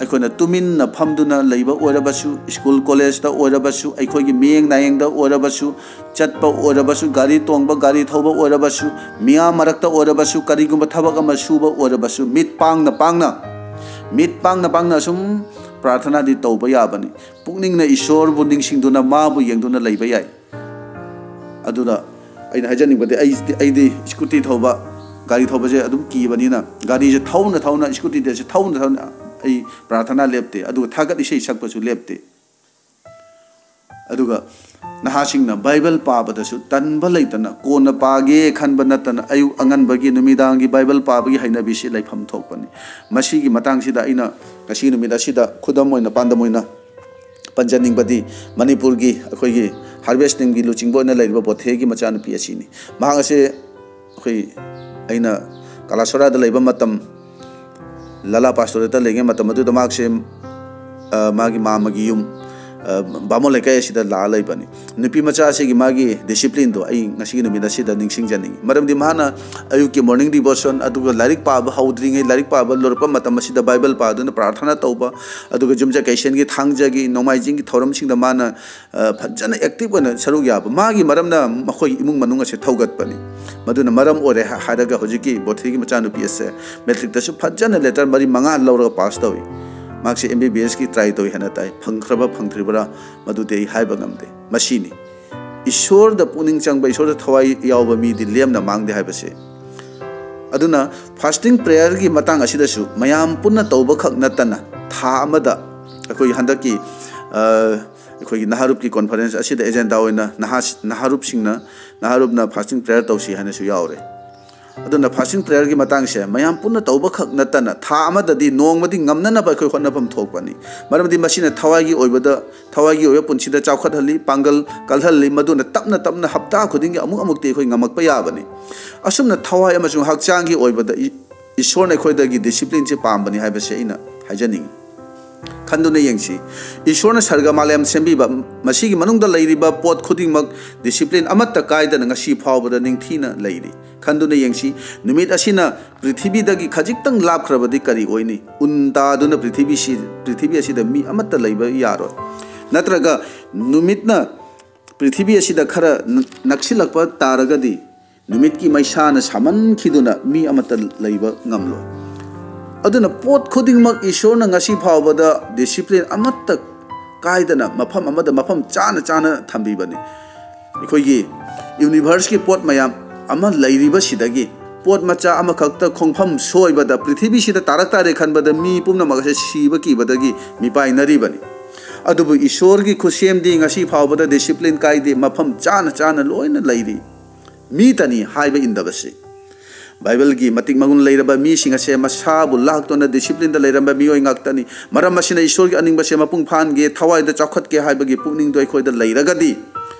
ꯑꯩꯈꯣꯏꯅ ꯇꯨꯃꯤꯟꯅ ꯐꯝꯗꯨꯅ ꯂꯩꯕ ꯑꯣꯏꯔꯕꯁꯨ, ꯁ꯭ꯀꯨꯜ ꯀꯣꯂꯦꯖꯇ ꯑꯣꯏꯔꯕꯁꯨ, ꯑꯩꯈꯣꯏꯒꯤ ꯃꯤꯌꯦꯡ ꯅꯥꯌꯦꯡꯗ ꯑꯣꯏꯔꯕꯁꯨ, ꯆꯠꯄ ꯑꯣꯏꯔꯕꯁꯨ, ꯒꯥꯔꯤ ꯇꯣꯡꯕ, ꯒꯥꯔꯤ ꯊꯧꯕ ꯑꯣꯏꯔꯕꯁꯨ, ꯃꯤꯌꯥꯝ ꯃꯔꯛꯇ ꯑꯣꯏꯔꯕꯁꯨ, ꯀꯔꯤꯒꯨꯝꯕ ꯊꯕꯛ ꯑꯃ ꯁꯨꯕ ꯑꯣꯏꯔꯕꯁꯨ, ꯃꯤꯠ ꯄꯥꯡꯅ ꯄꯥꯡꯅ, ꯃꯤꯠ ꯄꯥꯡꯅ ꯄꯥꯡꯅ ꯑꯁꯨꯝ ꯄ꯭ꯔꯥꯔꯊꯅꯥꯗꯤ ꯇꯧꯕ ꯌꯥꯕꯅꯤ꯫ ꯄꯨꯛꯅꯤꯡꯅ ꯏꯁꯣꯔꯕꯨ ꯅꯤꯡꯁꯤꯡꯗꯨꯅ ꯃꯥꯕꯨ ꯌꯦꯡꯗꯨꯅ ꯂꯩꯕ ꯌꯥꯏ꯫ ꯑꯗꯨꯅ ꯑꯩꯅ ꯍꯥꯏꯖꯅꯤꯡꯕꯗꯤ, ꯑꯩ, ꯑꯩꯗꯤ ꯁ꯭ꯀꯨꯇꯤ ꯊꯧꯕ, ꯒꯥꯔꯤ ꯊꯧꯕꯁꯦ ꯑꯗꯨꯝ ꯀꯤꯕꯅꯤꯅ ꯒꯥꯔꯤꯁꯦ ꯊꯧꯅ ꯊꯧꯅ, ꯁ꯭ꯀꯨꯇꯤꯗꯁꯦ ꯊꯧꯅ ꯊꯧꯅ ꯑꯩ ꯄ꯭ꯔꯥꯔꯊꯅꯥ ꯂꯦꯞꯇꯦ, ꯑꯗꯨꯒ ꯊꯥꯒꯠ ꯏꯁꯩ ꯁꯛꯄꯁꯨ ꯂꯦꯞꯇꯦ꯫ ꯑꯗꯨꯒ ꯅꯍꯥꯁꯤꯡꯅ ꯕꯥꯏꯕꯜ ꯄꯥꯕꯗꯁꯨ ꯇꯟꯕ ꯂꯩꯇꯅ ꯀꯣꯟꯅ ꯄꯥꯒꯦ ꯈꯟꯕ ꯅꯠꯇꯅ ꯑꯌꯨꯛ ꯑꯉꯟꯕꯒꯤ ꯅꯨꯃꯤꯗꯥꯡꯒꯤ ꯕꯥꯏꯕꯜ ꯄꯥꯕꯒꯤ ꯍꯩꯅꯕꯤꯁꯤ ꯂꯩꯐꯝ ꯊꯣꯛꯄꯅꯤ꯫ ꯃꯁꯤꯒꯤ ꯃꯇꯥꯡꯁꯤꯗ ꯑꯩꯅ ꯉꯁꯤ ꯅꯨꯃꯤꯠ ꯑꯁꯤꯗ ꯈꯨꯗꯝ ꯑꯣꯏꯅ, ꯄꯥꯟꯗꯝ ꯑꯣꯏꯅ ꯄꯟꯖꯅꯤꯡꯕꯗꯤ ꯃꯅꯤꯄꯨꯔꯒꯤ ꯑꯩꯈꯣꯏꯒꯤ ꯍꯥꯔꯚꯦꯁ ꯇꯤꯝꯒꯤ ꯂꯨꯆꯤꯡꯕ ꯑꯣꯏꯅ ꯂꯩꯔꯤꯕ ꯕꯣꯊꯦꯒꯤ ꯃꯆꯥꯅꯨꯄꯤ ꯑꯁꯤꯅꯤ꯫ ꯃꯍꯥꯛ ꯑꯁꯦ ꯑꯩꯈꯣꯏ, ꯑꯩꯅ ꯀꯂꯥꯁꯣꯔꯥꯗ ꯂꯩꯕ ꯃꯇꯝ, ꯂꯂꯥ ꯄꯥꯁꯇꯣꯔꯦꯠꯇ ꯂꯩꯉꯩ ꯃꯇꯝ ꯑꯗꯨꯗ ꯃꯍꯥꯛꯁꯦ, ꯑ, ꯃꯥꯒꯤ ꯃꯥꯃꯒꯤ ꯌꯨꯝ, ꯑ, ꯕꯥꯃꯣꯟ ꯂꯩꯀꯥꯏ ꯑꯁꯤꯗ ꯂꯥꯛꯑ ꯂꯩꯕꯅꯤ꯫ ꯅꯨꯄꯤ ꯃꯆꯥ ꯑꯁꯤꯒꯤ ꯃꯥꯒꯤ ꯗꯤꯁꯤꯄ꯭ꯂꯤꯟꯗꯣ ꯑꯩ ꯉꯁꯤꯒꯤ ꯅꯨꯃꯤꯠ ꯑꯁꯤꯗ ꯅꯤꯡꯁꯤꯡꯖꯅꯤꯡꯉꯤ꯫ ꯃꯔꯝꯗꯤ ꯃꯥꯅ ꯑꯌꯨꯛꯀꯤ ꯃꯣꯔꯅꯤꯡ ꯗꯤꯚꯣꯁꯟ, ꯑꯗꯨꯒ ꯂꯥꯏꯔꯤꯛ ꯄꯥꯕ ꯍꯧꯗ꯭ꯔꯤꯉꯩ, ꯂꯥꯏꯔꯤꯛ ꯄꯥꯕ ꯂꯣꯏꯔꯛꯄ ꯃꯇꯝ ꯑꯁꯤꯗ ꯕꯥꯏꯕꯜ ꯄꯥꯗꯨꯅ ꯄ꯭ꯔꯥꯔꯊꯅꯥ ꯇꯧꯕ, ꯑꯗꯨꯒ ꯌꯨꯝꯖꯀꯩꯁꯦꯟꯒꯤ, ꯊꯥꯡꯖꯒꯤ, ꯅꯣꯡꯃꯥꯏꯖꯤꯡꯒꯤ ꯊꯧꯔꯝꯁꯤꯡꯗ ꯃꯥꯅ, ꯑ, ꯐꯖꯅ ꯑꯦꯛꯇꯤꯚ ꯑꯣꯏꯅ ꯁꯔꯨꯛ ꯌꯥꯕ꯫ ꯃꯥꯒꯤ ꯃꯔꯝꯅ ꯃꯈꯣꯏ ꯏꯃꯨꯡ ꯃꯅꯨꯡ ꯑꯁꯦ ꯊꯧꯒꯠꯄꯅꯤ꯫ ꯃꯗꯨꯅ ꯃꯔꯝ ꯑꯣꯏꯔꯦ ꯍꯥ-, ꯍꯥꯏꯔꯒ ꯍꯧꯖꯤꯛꯀꯤ ꯕꯣꯊꯦꯒꯤ ꯃꯆꯥꯅꯨꯄꯤ ꯑꯁꯦ ꯃꯦꯇ꯭ꯔꯤꯛꯇꯁꯨ ꯐꯖꯅ ꯂꯦꯇꯔ ꯃꯔꯤ ꯃꯉꯥ ꯂꯧꯔꯒ ꯄꯥꯁ ꯇꯧꯏ꯫ ꯃꯍꯥꯛꯁꯦ ꯑꯦꯝ ꯕꯤ ꯕꯤ ꯑꯦꯁꯀꯤ ꯇ꯭ꯔꯥꯏ ꯇꯧꯏ ꯍꯥꯏꯅ ꯇꯥꯏ꯫ ꯐꯪꯈ꯭ꯔꯕ ꯐꯪꯗ꯭ꯔꯤꯕ꯭ꯔꯥ ꯃꯗꯨꯗꯤ ꯑꯩ ꯍꯥꯏꯕ ꯉꯝꯗꯦ꯫ ꯃꯁꯤꯅꯤ ꯏꯁꯣꯔꯗ ꯄꯨꯛꯅꯤꯡ ꯆꯪꯕ, ꯏꯁꯣꯔꯗ ꯊꯋꯥꯏ ꯌꯥꯎꯕ ꯃꯤꯗꯤ ꯂꯦꯝꯅ ꯃꯥꯡꯗꯦ ꯍꯥꯏꯕꯁꯦ꯫ ꯑꯗꯨꯅ ꯐꯥꯁꯇꯤꯡ ꯄ꯭ꯔꯦꯌꯔꯒꯤ ꯃꯇꯥꯡ ꯑꯁꯤꯗꯁꯨ ꯃꯌꯥꯝ ꯄꯨꯟꯅ ꯇꯧꯕꯈꯛ ꯅꯠꯇꯅ ꯊꯥ ꯑꯃꯗ ꯑꯩꯈꯣꯏ ꯍꯟꯗꯛꯀꯤ, ꯑ, ꯑꯩꯈꯣꯏꯒꯤ ꯅꯍꯥꯔꯨꯞꯀꯤ ꯀꯣꯟꯐꯔꯦꯟꯁ ꯑꯁꯤꯗ ꯑꯦꯖꯦꯟꯗꯥ ꯑꯣꯏꯅ ꯅꯍꯥ-, ꯅꯍꯥꯔꯨꯞꯁꯤꯡꯅ, ꯅꯍꯥꯔꯨꯞꯅ ꯐꯥꯁꯇꯤꯡ ꯄ꯭ꯔꯦꯌꯔ ꯇꯧꯁꯤ ꯍꯥꯏꯅꯁꯨ ꯌꯥꯎꯔꯦ꯫ ꯑꯗꯨꯅ ꯐꯥꯁꯇꯤꯡ ꯄ꯭ꯔꯦꯌꯔꯒꯤ ꯃꯇꯥꯡꯁꯦ ꯃꯌꯥꯝ ꯄꯨꯟꯅ ꯇꯧꯕꯈꯛ ꯅꯠꯇꯅ ꯊꯥ ꯑꯃꯗꯗꯤ ꯅꯣꯡꯃꯗꯤ ꯉꯝꯅꯅꯕ ꯑꯩꯈꯣꯏ ꯍꯣꯠꯅꯐꯝ ꯊꯣꯛꯄꯅꯤ꯫ ꯃꯔꯝꯗꯤ ꯃꯁꯤꯅ ꯊꯋꯥꯏꯒꯤ ꯑꯣꯏꯕꯗ, ꯊꯋꯥꯏꯒꯤ ꯑꯣꯏꯕ ꯄꯨꯟꯁꯤꯗ ꯆꯥꯎꯈꯠꯍꯜꯂꯤ, ꯄꯥꯡꯒꯜ ꯀꯜꯍꯜꯂꯤ, ꯃꯗꯨꯅ ꯇꯞꯅ ꯇꯞꯅ ꯍꯞꯇꯥ ꯈꯨꯗꯤꯡꯒꯤ ꯑꯃꯨꯛ ꯑꯃꯨꯛꯇꯤ ꯑꯩꯈꯣꯏ ꯉꯝꯃꯛꯄ ꯌꯥꯕꯅꯤ꯫ ꯑꯁꯨꯝꯅ ꯊꯋꯥꯏ ꯑꯃꯁꯨꯡ ꯍꯛꯆꯥꯡꯒꯤ ꯑꯣꯏꯕꯗ ꯏ-, ꯏꯁꯣꯔꯅ ꯑꯩꯈꯣꯏꯗꯒꯤ ꯗꯤꯁꯤꯄ꯭ꯂꯤꯟꯁꯦ ꯄꯥꯝꯕꯅꯤ ꯍꯥꯏꯕꯁꯦ ꯑꯩꯅ ꯍꯥꯏꯖꯅꯤꯡꯉꯤ꯫ ꯈꯟꯗꯨꯅ ꯌꯦꯡꯁꯤ, ꯏꯁꯣꯔꯅ ꯁꯔꯒ ꯃꯥꯂꯦꯝ ꯁꯦꯝꯕꯤꯕ, ꯃꯁꯤꯒꯤ ꯃꯅꯨꯡꯗ ꯂꯩꯔꯤꯕ ꯄꯣꯠ ꯈꯨꯗꯤꯡꯃꯛ ꯗꯤꯁꯤꯄ꯭ꯂꯤꯟ ꯑꯃꯠꯇ ꯀꯥꯏꯗꯅ ꯉꯁꯤ ꯐꯥꯎꯕꯗ ꯅꯤꯡꯊꯤꯅ ꯂꯩꯔꯤ꯫ ꯈꯟꯗꯨꯅ ꯌꯦꯡꯁꯤ, ꯅꯨꯃꯤꯠ ꯑꯁꯤꯅ ꯄ꯭ꯔꯤꯊꯤꯕꯤꯗꯒꯤ ꯈꯖꯤꯛꯇꯪ ꯂꯥꯞꯈ꯭ꯔꯕꯗꯤ ꯀꯔꯤ ꯑꯣꯏꯅꯤ? ꯎꯟ ꯇꯥꯗꯨꯅ ꯄ꯭ꯔꯤꯊꯤꯕꯤꯁꯤ, ꯄ꯭ꯔꯤꯊꯤꯕꯤ ꯑꯁꯤꯗ ꯃꯤ ꯑꯃꯠꯇ ꯂꯩꯕ ꯌꯥꯔꯣꯏ꯫ ꯅꯠꯇ꯭ꯔꯒ ꯅꯨꯃꯤꯠꯅ ꯄ꯭ꯔꯤꯊꯤꯕꯤ ꯑꯁꯤꯗ ꯈꯔ ꯅ-, ꯅꯛꯁꯤꯜꯂꯛꯄ ꯇꯥꯔꯒꯗꯤ ꯅꯨꯃꯤꯠꯀꯤ ꯃꯩꯁꯥꯅ ꯁꯥꯃꯟꯈꯤꯗꯨꯅ ꯃꯤ ꯑꯃꯠꯇ ꯂꯩꯕ ꯉꯝꯂꯣꯏ꯫ ꯑꯗꯨꯅ ꯄꯣꯠ ꯈꯨꯗꯤꯡꯃꯛ ꯏꯁꯣꯔꯅ ꯉꯁꯤ ꯐꯥꯎꯕꯗ ꯗꯤꯁꯤꯄ꯭ꯂꯤꯟ ꯑꯃꯠꯇ ꯀꯥꯏꯗꯅ ꯃꯐꯝ ꯑꯃꯗ ꯃꯐꯝ ꯆꯥꯅ ꯆꯥꯅ ꯊꯝꯕꯤꯕꯅꯤ꯫ ꯑꯩꯈꯣꯏꯒꯤ ꯌꯨꯅꯤꯚꯔꯁꯀꯤ ꯄꯣꯠ ꯃꯌꯥꯝ ꯑꯃ ꯂꯩꯔꯤꯕꯁꯤꯗꯒꯤ ꯄꯣꯠ ꯃꯆꯥ ꯑꯃꯈꯛꯇ ꯈꯣꯡꯐꯝ ꯁꯣꯏꯕꯗ ꯄ꯭ꯔꯤꯊꯤꯕꯤꯁꯤꯗ ꯇꯥꯔꯛ ꯇꯥꯔꯦ ꯈꯟꯕꯗ ꯃꯤ ꯄꯨꯝꯅꯃꯛ ꯑꯁꯦ ꯁꯤꯕ ꯀꯤꯕꯗꯒꯤ ꯃꯤꯄꯥꯏꯅꯔꯤꯕꯅꯤ꯫ ꯑꯗꯨꯕꯨ ꯏꯁꯣꯔꯒꯤ ꯈꯨꯠꯁꯦꯝꯗꯤ ꯉꯁꯤ ꯐꯥꯎꯕꯗ ꯗꯤꯁꯤꯄ꯭ꯂꯤꯟ ꯀꯥꯏꯗꯦ, ꯃꯐꯝ ꯆꯥꯅ ꯆꯥꯅ ꯂꯣꯏꯅ ꯂꯩꯔꯤ꯫ ꯃꯤꯇꯅꯤ ꯍꯥꯏꯕ ꯏꯟꯗꯕꯁꯤ꯫ ꯕꯥꯏꯕꯜꯒꯤ ꯃꯇꯤꯛ ꯃꯒꯨꯟ ꯂꯩꯔꯕ ꯃꯤꯁꯤꯡ ꯑꯁꯦ ꯃꯁꯥꯕꯨ ꯂꯥꯛꯇꯨꯅ ꯗꯤꯁꯤꯄ꯭ꯂꯤꯟꯗ ꯂꯩꯔꯝꯕ ꯃꯤꯑꯣꯏ ꯉꯥꯛꯇꯅꯤ꯫ ꯃꯔꯝ ꯑꯁꯤꯅ ꯏꯁꯣꯔꯒꯤ ꯑꯅꯤꯡꯕꯁꯦ ꯃꯄꯨꯡ ꯐꯥꯍꯟꯒꯦ, ꯊꯋꯥꯏꯗ ꯆꯥꯎꯈꯠꯀꯦ ꯍꯥꯏꯕꯒꯤ ꯄꯨꯛꯅꯤꯡꯗꯣ ꯑꯩꯈꯣꯏꯗ ꯂꯩꯔꯒꯗꯤ,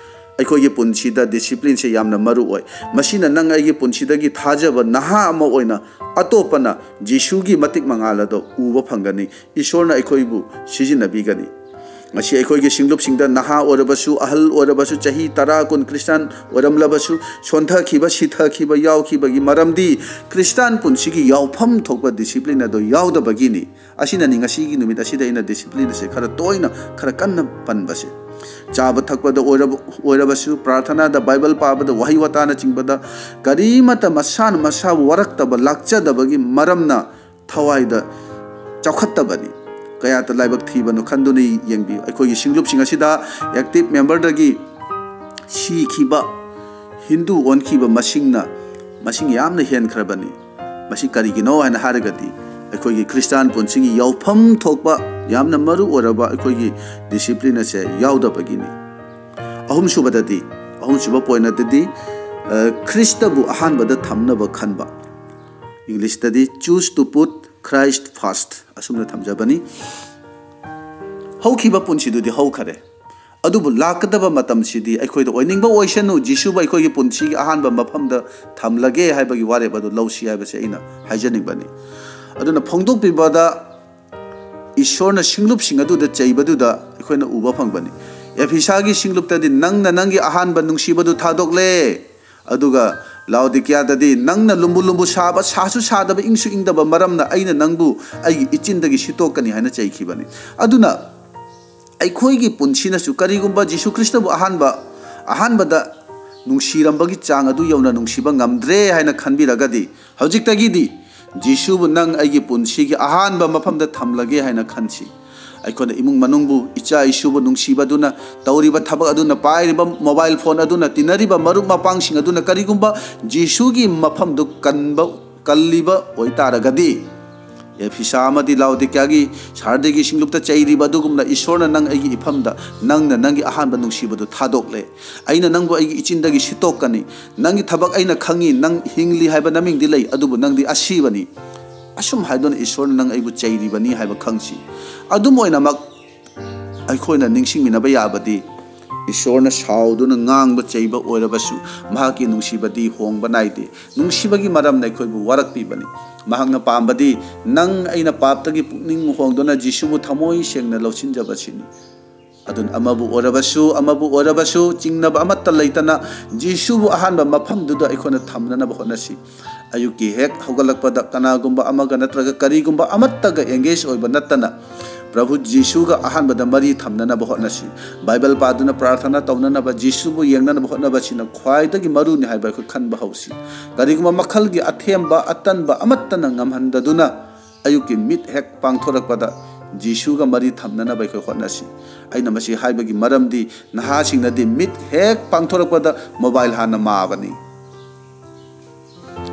ꯑꯩꯈꯣꯏꯒꯤ ꯄꯨꯟꯁꯤꯗ ꯗꯤꯁꯤꯄ꯭ꯂꯤꯟꯁꯦ ꯌꯥꯝꯅ ꯃꯔꯨ ꯑꯣꯏ꯫ ꯃꯁꯤꯅ ꯅꯪ ꯑꯩꯒꯤ ꯄꯨꯟꯁꯤꯗꯒꯤ ꯊꯥꯖꯕ ꯅꯍꯥ ꯑꯃ ꯑꯣꯏꯅ ꯑꯇꯣꯞꯄꯅ ꯖꯤꯁꯨꯒꯤ ꯃꯇꯤꯛ ꯃꯉꯥꯜ ꯑꯗꯣ ꯎꯕ ꯐꯪꯒꯅꯤ꯫ ꯏꯁꯣꯔꯅ ꯑꯩꯈꯣꯏꯕꯨ ꯁꯤꯖꯤꯟꯅꯕꯤꯒꯅꯤ꯫ ꯉꯁꯤ ꯑꯩꯈꯣꯏꯒꯤ ꯁꯤꯡꯂꯨꯞꯁꯤꯡꯗ ꯅꯍꯥ ꯑꯣꯏꯔꯕꯁꯨ, ꯑꯍꯜ ꯑꯣꯏꯔꯕꯁꯨ, ꯆꯍꯤ ꯇꯔꯥ, ꯀꯨꯟ ꯈ꯭ꯔꯤꯁꯇꯥꯟ ꯑꯣꯏꯔꯝꯂꯕꯁꯨ, ꯁꯣꯟꯊꯈꯤꯕ, ꯁꯤꯊꯈꯤꯕ ꯌꯥꯎꯈꯤꯕꯒꯤ ꯃꯔꯝꯗꯤ ꯈ꯭ꯔꯤꯁꯇꯥꯟ ꯄꯨꯟꯁꯤꯒꯤ ꯌꯥꯎꯐꯝ ꯊꯣꯛꯄ ꯗꯤꯁꯤꯄ꯭ꯂꯤꯟ ꯑꯗꯨ ꯌꯥꯎꯗꯕꯒꯤꯅꯤ꯫ ꯑꯁꯤꯅꯅꯤ ꯉꯁꯤꯒꯤ ꯅꯨꯃꯤꯠ ꯑꯁꯤꯗ ꯑꯩꯅ ꯗꯤꯁꯤꯄ꯭ꯂꯤꯟ ꯑꯁꯦ ꯈꯔ ꯇꯣꯏꯅ, ꯈꯔ ꯀꯟꯅ ꯄꯟꯕꯁꯦ꯫ ꯆꯥꯕ ꯊꯛꯄꯗ ꯑꯣꯏꯔꯕ-, ꯑꯣꯏꯔꯕꯁꯨ, ꯄ꯭ꯔꯥꯔꯊꯅꯥꯗ, ꯕꯥꯏꯕꯜ ꯄꯥꯕꯗ, ꯋꯥꯍꯩ ꯋꯥꯇꯥꯅꯆꯤꯡꯕꯗ ꯀꯔꯤꯃꯠꯇ ꯃꯁꯥꯅ ꯃꯁꯥꯕꯨ ꯋꯥꯔꯛꯇꯕ, ꯂꯥꯛꯆꯗꯕꯒꯤ ꯃꯔꯝꯅ ꯊꯋꯥꯏꯗ ꯆꯥꯎꯈꯠꯇꯕꯅꯤ꯫ ꯀꯌꯥꯇ ꯂꯥꯏꯕꯛ ꯊꯤꯕꯅꯣ ꯈꯟꯗꯨꯅ ꯌꯦꯡꯕꯤꯌꯨ꯫ ꯑꯩꯈꯣꯏꯒꯤ ꯁꯤꯡꯂꯨꯞꯁꯤꯡ ꯑꯁꯤꯗ ꯑꯦꯛꯇꯤꯚ ꯃꯦꯝꯕꯔꯗꯒꯤ ꯁꯤꯈꯤꯕ, ꯍꯤꯟꯗꯨ ꯑꯣꯟꯈꯤꯕ ꯃꯁꯤꯡꯅ, ꯃꯁꯤꯡ ꯌꯥꯝꯅ ꯍꯦꯟꯈ꯭ꯔꯕꯅꯤ꯫ ꯃꯁꯤ ꯀꯔꯤꯒꯤꯅꯣ ꯍꯥꯏꯅ ꯍꯥꯏꯔꯒꯗꯤ, ꯑꯩꯈꯣꯏꯒꯤ ꯈ꯭ꯔꯤꯁꯇꯥꯟ ꯄꯨꯟꯁꯤꯒꯤ ꯌꯥꯎꯐꯝ ꯊꯣꯛꯄ ꯌꯥꯝꯅ ꯃꯔꯨ ꯑꯣꯏꯔꯕ ꯑꯩꯈꯣꯏꯒꯤ ꯗꯤꯁꯤꯄ꯭ꯂꯤꯟ ꯑꯁꯦ ꯌꯥꯎꯗꯕꯒꯤꯅꯤ꯫ ꯑꯍꯨꯝꯁꯨꯕꯗꯗꯤ, ꯑꯍꯨꯝꯁꯨꯕ ꯄꯣꯏꯟꯠ ꯑꯗꯨꯗꯤ, ꯑ, ꯈ꯭ꯔꯤꯁꯇꯕꯨ ꯑꯍꯥꯟꯕꯗ ꯊꯝꯅꯕ ꯈꯟꯕ꯫ ꯏꯪꯂꯤꯁꯇꯗꯤ "Choose to put Christ first" ꯑꯁꯨꯝꯅ ꯊꯝꯖꯕꯅꯤ꯫ ꯍꯧꯈꯤꯕ ꯄꯨꯟꯁꯤꯗꯨꯗꯤ ꯍꯧꯈꯔꯦ, ꯑꯗꯨꯕꯨ ꯂꯥꯛꯀꯗꯕ ꯃꯇꯝꯁꯤꯗꯤ ꯑꯩꯈꯣꯏꯗ ꯑꯣꯏꯅꯤꯡꯕ ꯑꯣꯏꯁꯅꯨ, ꯖꯤꯁꯨꯕꯨ ꯑꯩꯈꯣꯏꯒꯤ ꯄꯨꯟꯁꯤꯒꯤ ꯑꯍꯥꯟꯕ ꯃꯐꯝꯗ ꯊꯝꯂꯒꯦ ꯍꯥꯏꯕꯒꯤ ꯋꯥꯔꯦꯞ ꯑꯗꯨ ꯂꯧꯁꯤ ꯍꯥꯏꯕꯁꯦ ꯑꯩꯅ ꯍꯥꯏꯖꯅꯤꯡꯕꯅꯤ꯫ ꯑꯗꯨꯅ ꯐꯣꯡꯗꯣꯛꯄꯤꯕꯗ ꯏꯁꯣꯔꯅ ꯁꯤꯡꯂꯨꯞꯁꯤꯡ ꯑꯗꯨꯗ ꯆꯩꯕꯗꯨꯗ ꯑꯩꯈꯣꯏꯅ ꯎꯕ ꯐꯪꯕꯅꯤ꯫ ꯑꯦꯐꯤꯁꯥꯒꯤ ꯁꯤꯡꯂꯨꯞꯇꯗꯤ, "ꯅꯪꯅ ꯅꯪꯒꯤ ꯑꯍꯥꯟꯕ ꯅꯨꯡꯁꯤꯕꯗꯨ ꯊꯥꯗꯣꯛꯂꯦ"꯫ ꯑꯗꯨꯒ ꯂꯥꯎꯗꯤꯀꯤꯌꯥꯗꯗꯤ, "ꯅꯪꯅ ꯂꯨꯝꯕꯨ ꯂꯨꯝꯕꯨ ꯁꯥꯕ, ꯁꯥꯁꯨ ꯁꯥꯗꯕ, ꯏꯪꯁꯨ ꯏꯪꯗꯕ ꯃꯔꯝꯅ ꯑꯩꯅ ꯅꯪꯕꯨ ꯑꯩꯒꯤ ꯏꯆꯤꯟꯗꯒꯤ ꯁꯤꯠꯇꯣꯛꯀꯅꯤ" ꯍꯥꯏꯅ ꯆꯩꯈꯤꯕꯅꯤ꯫ ꯑꯗꯨꯅ ꯑꯩꯈꯣꯏꯒꯤ ꯄꯨꯟꯁꯤꯅꯁꯨ ꯀꯔꯤꯒꯨꯝꯕ ꯖꯤꯁꯨ ꯈ꯭ꯔꯤꯁꯇꯕꯨ ꯑꯍꯥꯟꯕ, ꯑꯍꯥꯟꯕꯗ ꯅꯨꯡꯁꯤꯔꯝꯕꯒꯤ ꯆꯥꯡ ꯑꯗꯨ ꯌꯧꯅ ꯅꯨꯡꯁꯤꯕ ꯉꯝꯗ꯭ꯔꯦ ꯍꯥꯏꯅ ꯈꯟꯕꯤꯔꯒꯗꯤ, ꯍꯧꯖꯤꯛꯇꯒꯤꯗꯤ ꯖꯤꯁꯨꯕꯨ ꯅꯪ ꯑꯩꯒꯤ ꯄꯨꯟꯁꯤꯒꯤ ꯑꯍꯥꯟꯕ ꯃꯐꯝꯗ ꯊꯝꯂꯒꯦ ꯍꯥꯏꯅ ꯈꯟꯁꯤ꯫ ꯑꯩꯈꯣꯏꯅ ꯏꯃꯨꯡ ꯃꯅꯨꯡꯕꯨ, ꯏꯆꯥ ꯏꯁꯨꯕꯨ ꯅꯨꯡꯁꯤꯕꯗꯨꯅ, ꯇꯧꯔꯤꯕ ꯊꯕꯛ ꯑꯗꯨꯅ, ꯄꯥꯏꯔꯤꯕ ꯃꯣꯕꯥꯏꯜ ꯐꯣꯟ ꯑꯗꯨꯅ, ꯇꯤꯟꯅꯔꯤꯕ ꯃꯔꯨꯞ ꯃꯄꯥꯡꯁꯤꯡ ꯑꯗꯨꯅ ꯀꯔꯤꯒꯨꯝꯕ ꯖꯤꯁꯨꯒꯤ ꯃꯐꯝꯗꯨ ꯀꯟꯕ, ꯀꯜꯂꯤꯕ ꯑꯣꯏꯇꯥꯔꯒꯗꯤ, ꯑꯦꯐꯤꯁꯥ ꯑꯃꯗꯤ ꯂꯥꯎꯗꯤꯀꯤꯌꯥꯒꯤ ꯁꯥꯔꯗꯤꯒꯤ ꯁꯤꯡꯂꯨꯞꯇ ꯆꯩꯔꯤꯕ ꯑꯗꯨꯒꯨꯝꯅ, ꯏꯁꯣꯔꯅ ꯅꯪ ꯑꯩꯒꯤ ꯏꯐꯝꯗ, ꯅꯪꯅ ꯅꯪꯒꯤ ꯑꯍꯥꯟꯕ ꯅꯨꯡꯁꯤꯕꯗꯨ ꯊꯥꯗꯣꯛꯂꯦ, ꯑꯩꯅ ꯅꯪꯕꯨ ꯑꯩꯒꯤ ꯏꯆꯤꯟꯗꯒꯤ ꯁꯤꯠꯇꯣꯛꯀꯅꯤ, ꯅꯪꯒꯤ ꯊꯕꯛ ꯑꯩꯅ ꯈꯪꯉꯤ, ꯅꯪ ꯍꯤꯡꯂꯤ ꯍꯥꯏꯕ ꯅꯃꯤꯡꯗꯤ ꯂꯩ, ꯑꯗꯨꯕꯨ ꯅꯪꯗꯤ ꯑꯁꯤꯕꯅꯤ꯫ ꯑꯁꯨꯝ ꯍꯥꯏꯗꯨꯅ ꯏꯁꯣꯔꯅ ꯅꯪ ꯑꯩꯕꯨ ꯆꯩꯔꯤꯕꯅꯤ ꯍꯥꯏꯕ ꯈꯪꯁꯤ꯫ ꯑꯗꯨꯝ ꯑꯣꯏꯅꯃꯛ, ꯑꯩꯈꯣꯏꯅ ꯅꯤꯡꯁꯤꯡꯃꯤꯟꯅꯕ ꯌꯥꯕꯗꯤ, ꯏꯁꯣꯔꯅ ꯁꯥꯎꯗꯨꯅ ꯉꯥꯡꯕ ꯆꯩꯕ ꯑꯣꯏꯔꯕꯁꯨ, ꯃꯍꯥꯛꯀꯤ ꯅꯨꯡꯁꯤꯕꯗꯤ ꯍꯣꯡꯕ ꯅꯥꯏꯗꯦ꯫ ꯅꯨꯡꯁꯤꯕꯒꯤ ꯃꯔꯝꯅ ꯑꯩꯈꯣꯏꯕꯨ ꯋꯥꯔꯛꯄꯤꯕꯅꯤ꯫ ꯃꯍꯥꯛꯅ ꯄꯥꯝꯕꯗꯤ ꯅꯪ ꯑꯩꯅ ꯄꯥꯞꯇꯒꯤ ꯄꯨꯛꯅꯤꯡ ꯍꯣꯡꯗꯨꯅ ꯖꯤꯁꯨꯕꯨ ꯊꯃꯣꯏ ꯁꯦꯡꯅ ꯂꯧꯁꯤꯟꯖꯕꯁꯤꯅꯤ꯫ ꯑꯗꯨꯅ ꯑꯃꯕꯨ ꯑꯣꯏꯔꯕꯁꯨ, ꯑꯃꯕꯨ ꯑꯣꯏꯔꯕꯁꯨ, ꯆꯤꯡꯅꯕ ꯑꯃꯠꯇ ꯂꯩꯇꯅ ꯖꯤꯁꯨꯕꯨ ꯑꯍꯥꯟꯕ ꯃꯐꯝꯗꯨꯗ ꯑꯩꯈꯣꯏꯅ ꯊꯝꯅꯅꯕ ꯍꯣꯠꯅꯁꯤ꯫ ꯑꯌꯨꯛꯀꯤ ꯍꯦꯛ ꯍꯧꯒꯠꯂꯛꯄꯗ ꯀꯅꯥꯒꯨꯝꯕ ꯑꯃꯒ ꯅꯠꯇ꯭ꯔꯒ ꯀꯔꯤꯒꯨꯝꯕ ꯑꯃꯠꯇꯒ ꯑꯦꯡꯒꯦꯖ ꯑꯣꯏꯕ ꯅꯠꯇꯅ, ꯄ꯭ꯔꯚꯨ ꯖꯤꯁꯨꯒ ꯑꯍꯥꯟꯕꯗ ꯃꯔꯤ ꯊꯝꯅꯅꯕ ꯍꯣꯠꯅꯁꯤ꯫ ꯕꯥꯏꯕꯜ ꯄꯥꯗꯨꯅ, ꯄ꯭ꯔꯥꯔꯊꯅꯥ ꯇꯧꯅꯅꯕ, ꯖꯤꯁꯨꯕꯨ ꯌꯦꯡꯅꯅꯕ ꯍꯣꯠꯅꯕꯁꯤꯅ ꯈ꯭ꯋꯥꯏꯗꯒꯤ ꯃꯔꯨꯅꯤ ꯍꯥꯏꯕ ꯑꯩꯈꯣꯏ ꯈꯟꯕ ꯍꯧꯁꯤ꯫ ꯀꯔꯤꯒꯨꯝꯕ ꯃꯈꯜꯒꯤ ꯑꯊꯦꯝꯕ, ꯑꯇꯟꯕ ꯑꯃꯠꯇꯅ ꯉꯝꯍꯟꯗꯗꯨꯅ, ꯑꯌꯨꯛꯀꯤ ꯃꯤꯠ ꯍꯦꯛ ꯄꯥꯡꯊꯣꯔꯛꯄꯗ ꯖꯤꯁꯨꯒ ꯃꯔꯤ ꯊꯝꯅꯅꯕ ꯑꯩꯈꯣꯏ ꯍꯣꯠꯅꯁꯤ꯫ ꯑꯩꯅ ꯃꯁꯤ ꯍꯥꯏꯕꯒꯤ ꯃꯔꯝꯗꯤ, ꯅꯍꯥꯁꯤꯡꯅꯗꯤ ꯃꯤꯠ ꯍꯦꯛ ꯄꯥꯡꯊꯣꯔꯛꯄꯗ ꯃꯣꯕꯥꯏꯜ ꯍꯥꯟꯅ ꯃꯥꯕꯅꯤ꯫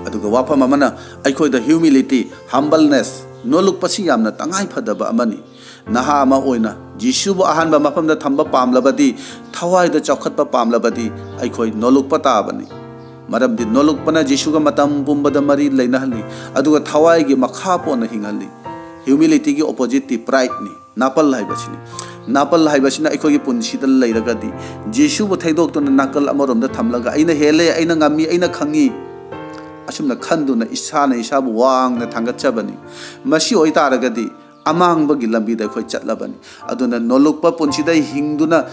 ꯑꯗꯨꯒ ꯋꯥꯐꯝ ꯑꯃꯅ, ꯑꯩꯈꯣꯏꯗ humility, humbleness, ꯅꯣꯜꯂꯨꯛꯄꯁꯤ ꯌꯥꯝꯅ ꯇꯉꯥꯏ ꯐꯗꯕ ꯑꯃꯅꯤ꯫ ꯅꯍꯥ ꯑꯃ ꯑꯣꯏꯅ ꯖꯤꯁꯨꯕꯨ ꯑꯍꯥꯟꯕ ꯃꯐꯝꯗ ꯊꯝꯕ ꯄꯥꯝꯂꯕꯗꯤ, ꯊꯋꯥꯏꯗ ꯆꯥꯎꯈꯠꯄ ꯄꯥꯝꯂꯕꯗꯤ, ꯑꯩꯈꯣꯏ ꯅꯣꯜꯂꯨꯛꯄ ꯇꯥꯕꯅꯤ꯫ ꯃꯔꯝꯗꯤ ꯅꯣꯜꯂꯨꯛꯄꯅ ꯖꯤꯁꯨꯒ ꯃꯇꯝ ꯄꯨꯝꯕꯗ ꯃꯔꯤ ꯂꯩꯅꯍꯜꯂꯤ, ꯑꯗꯨꯒ ꯊꯋꯥꯏꯒꯤ ꯃꯈꯥ ꯄꯣꯟꯅ ꯍꯤꯡꯍꯜꯂꯤ꯫ ꯍ꯭ꯌꯨꯃꯤꯂꯤꯇꯤꯒꯤ ꯑꯣꯄꯣꯖꯤꯠꯇꯤ ꯄ꯭ꯔꯥꯏꯗꯅꯤ, ꯅꯥꯄꯜ ꯍꯥꯏꯕꯁꯤꯅꯤ꯫ ꯅꯥꯄꯜ ꯍꯥꯏꯕꯁꯤꯅ ꯑꯩꯈꯣꯏꯒꯤ ꯄꯨꯟꯁꯤꯗ ꯂꯩꯔꯒꯗꯤ, ꯖꯤꯁꯨꯕꯨ ꯊꯩꯗꯣꯛꯇꯨꯅ ꯅꯥꯀꯜ ꯑꯃꯔꯣꯝꯗ ꯊꯝꯂꯒ, "ꯑꯩꯅ ꯍꯦꯜꯂꯦ, ꯑꯩꯅ ꯉꯝꯃꯤ, ꯑꯩꯅ ꯈꯪꯉꯤ", ꯑꯁꯨꯝꯅ ꯈꯟꯗꯨꯅ ꯏꯁꯥꯅ ꯏꯁꯥꯕꯨ ꯋꯥꯡꯅ ꯊꯥꯡꯒꯠꯆꯕꯅꯤ꯫ ꯃꯁꯤ ꯑꯣꯏꯇꯥꯔꯒꯗꯤ ꯑꯃꯥꯡꯕꯒꯤ ꯂꯝꯕꯤꯗ ꯑꯩꯈꯣꯏ ꯆꯠꯂꯕꯅꯤ꯫ ꯑꯗꯨꯅ ꯅꯣꯜꯂꯨꯛꯄ ꯄꯨꯟꯁꯤꯗ ꯍꯤꯡꯗꯨꯅ,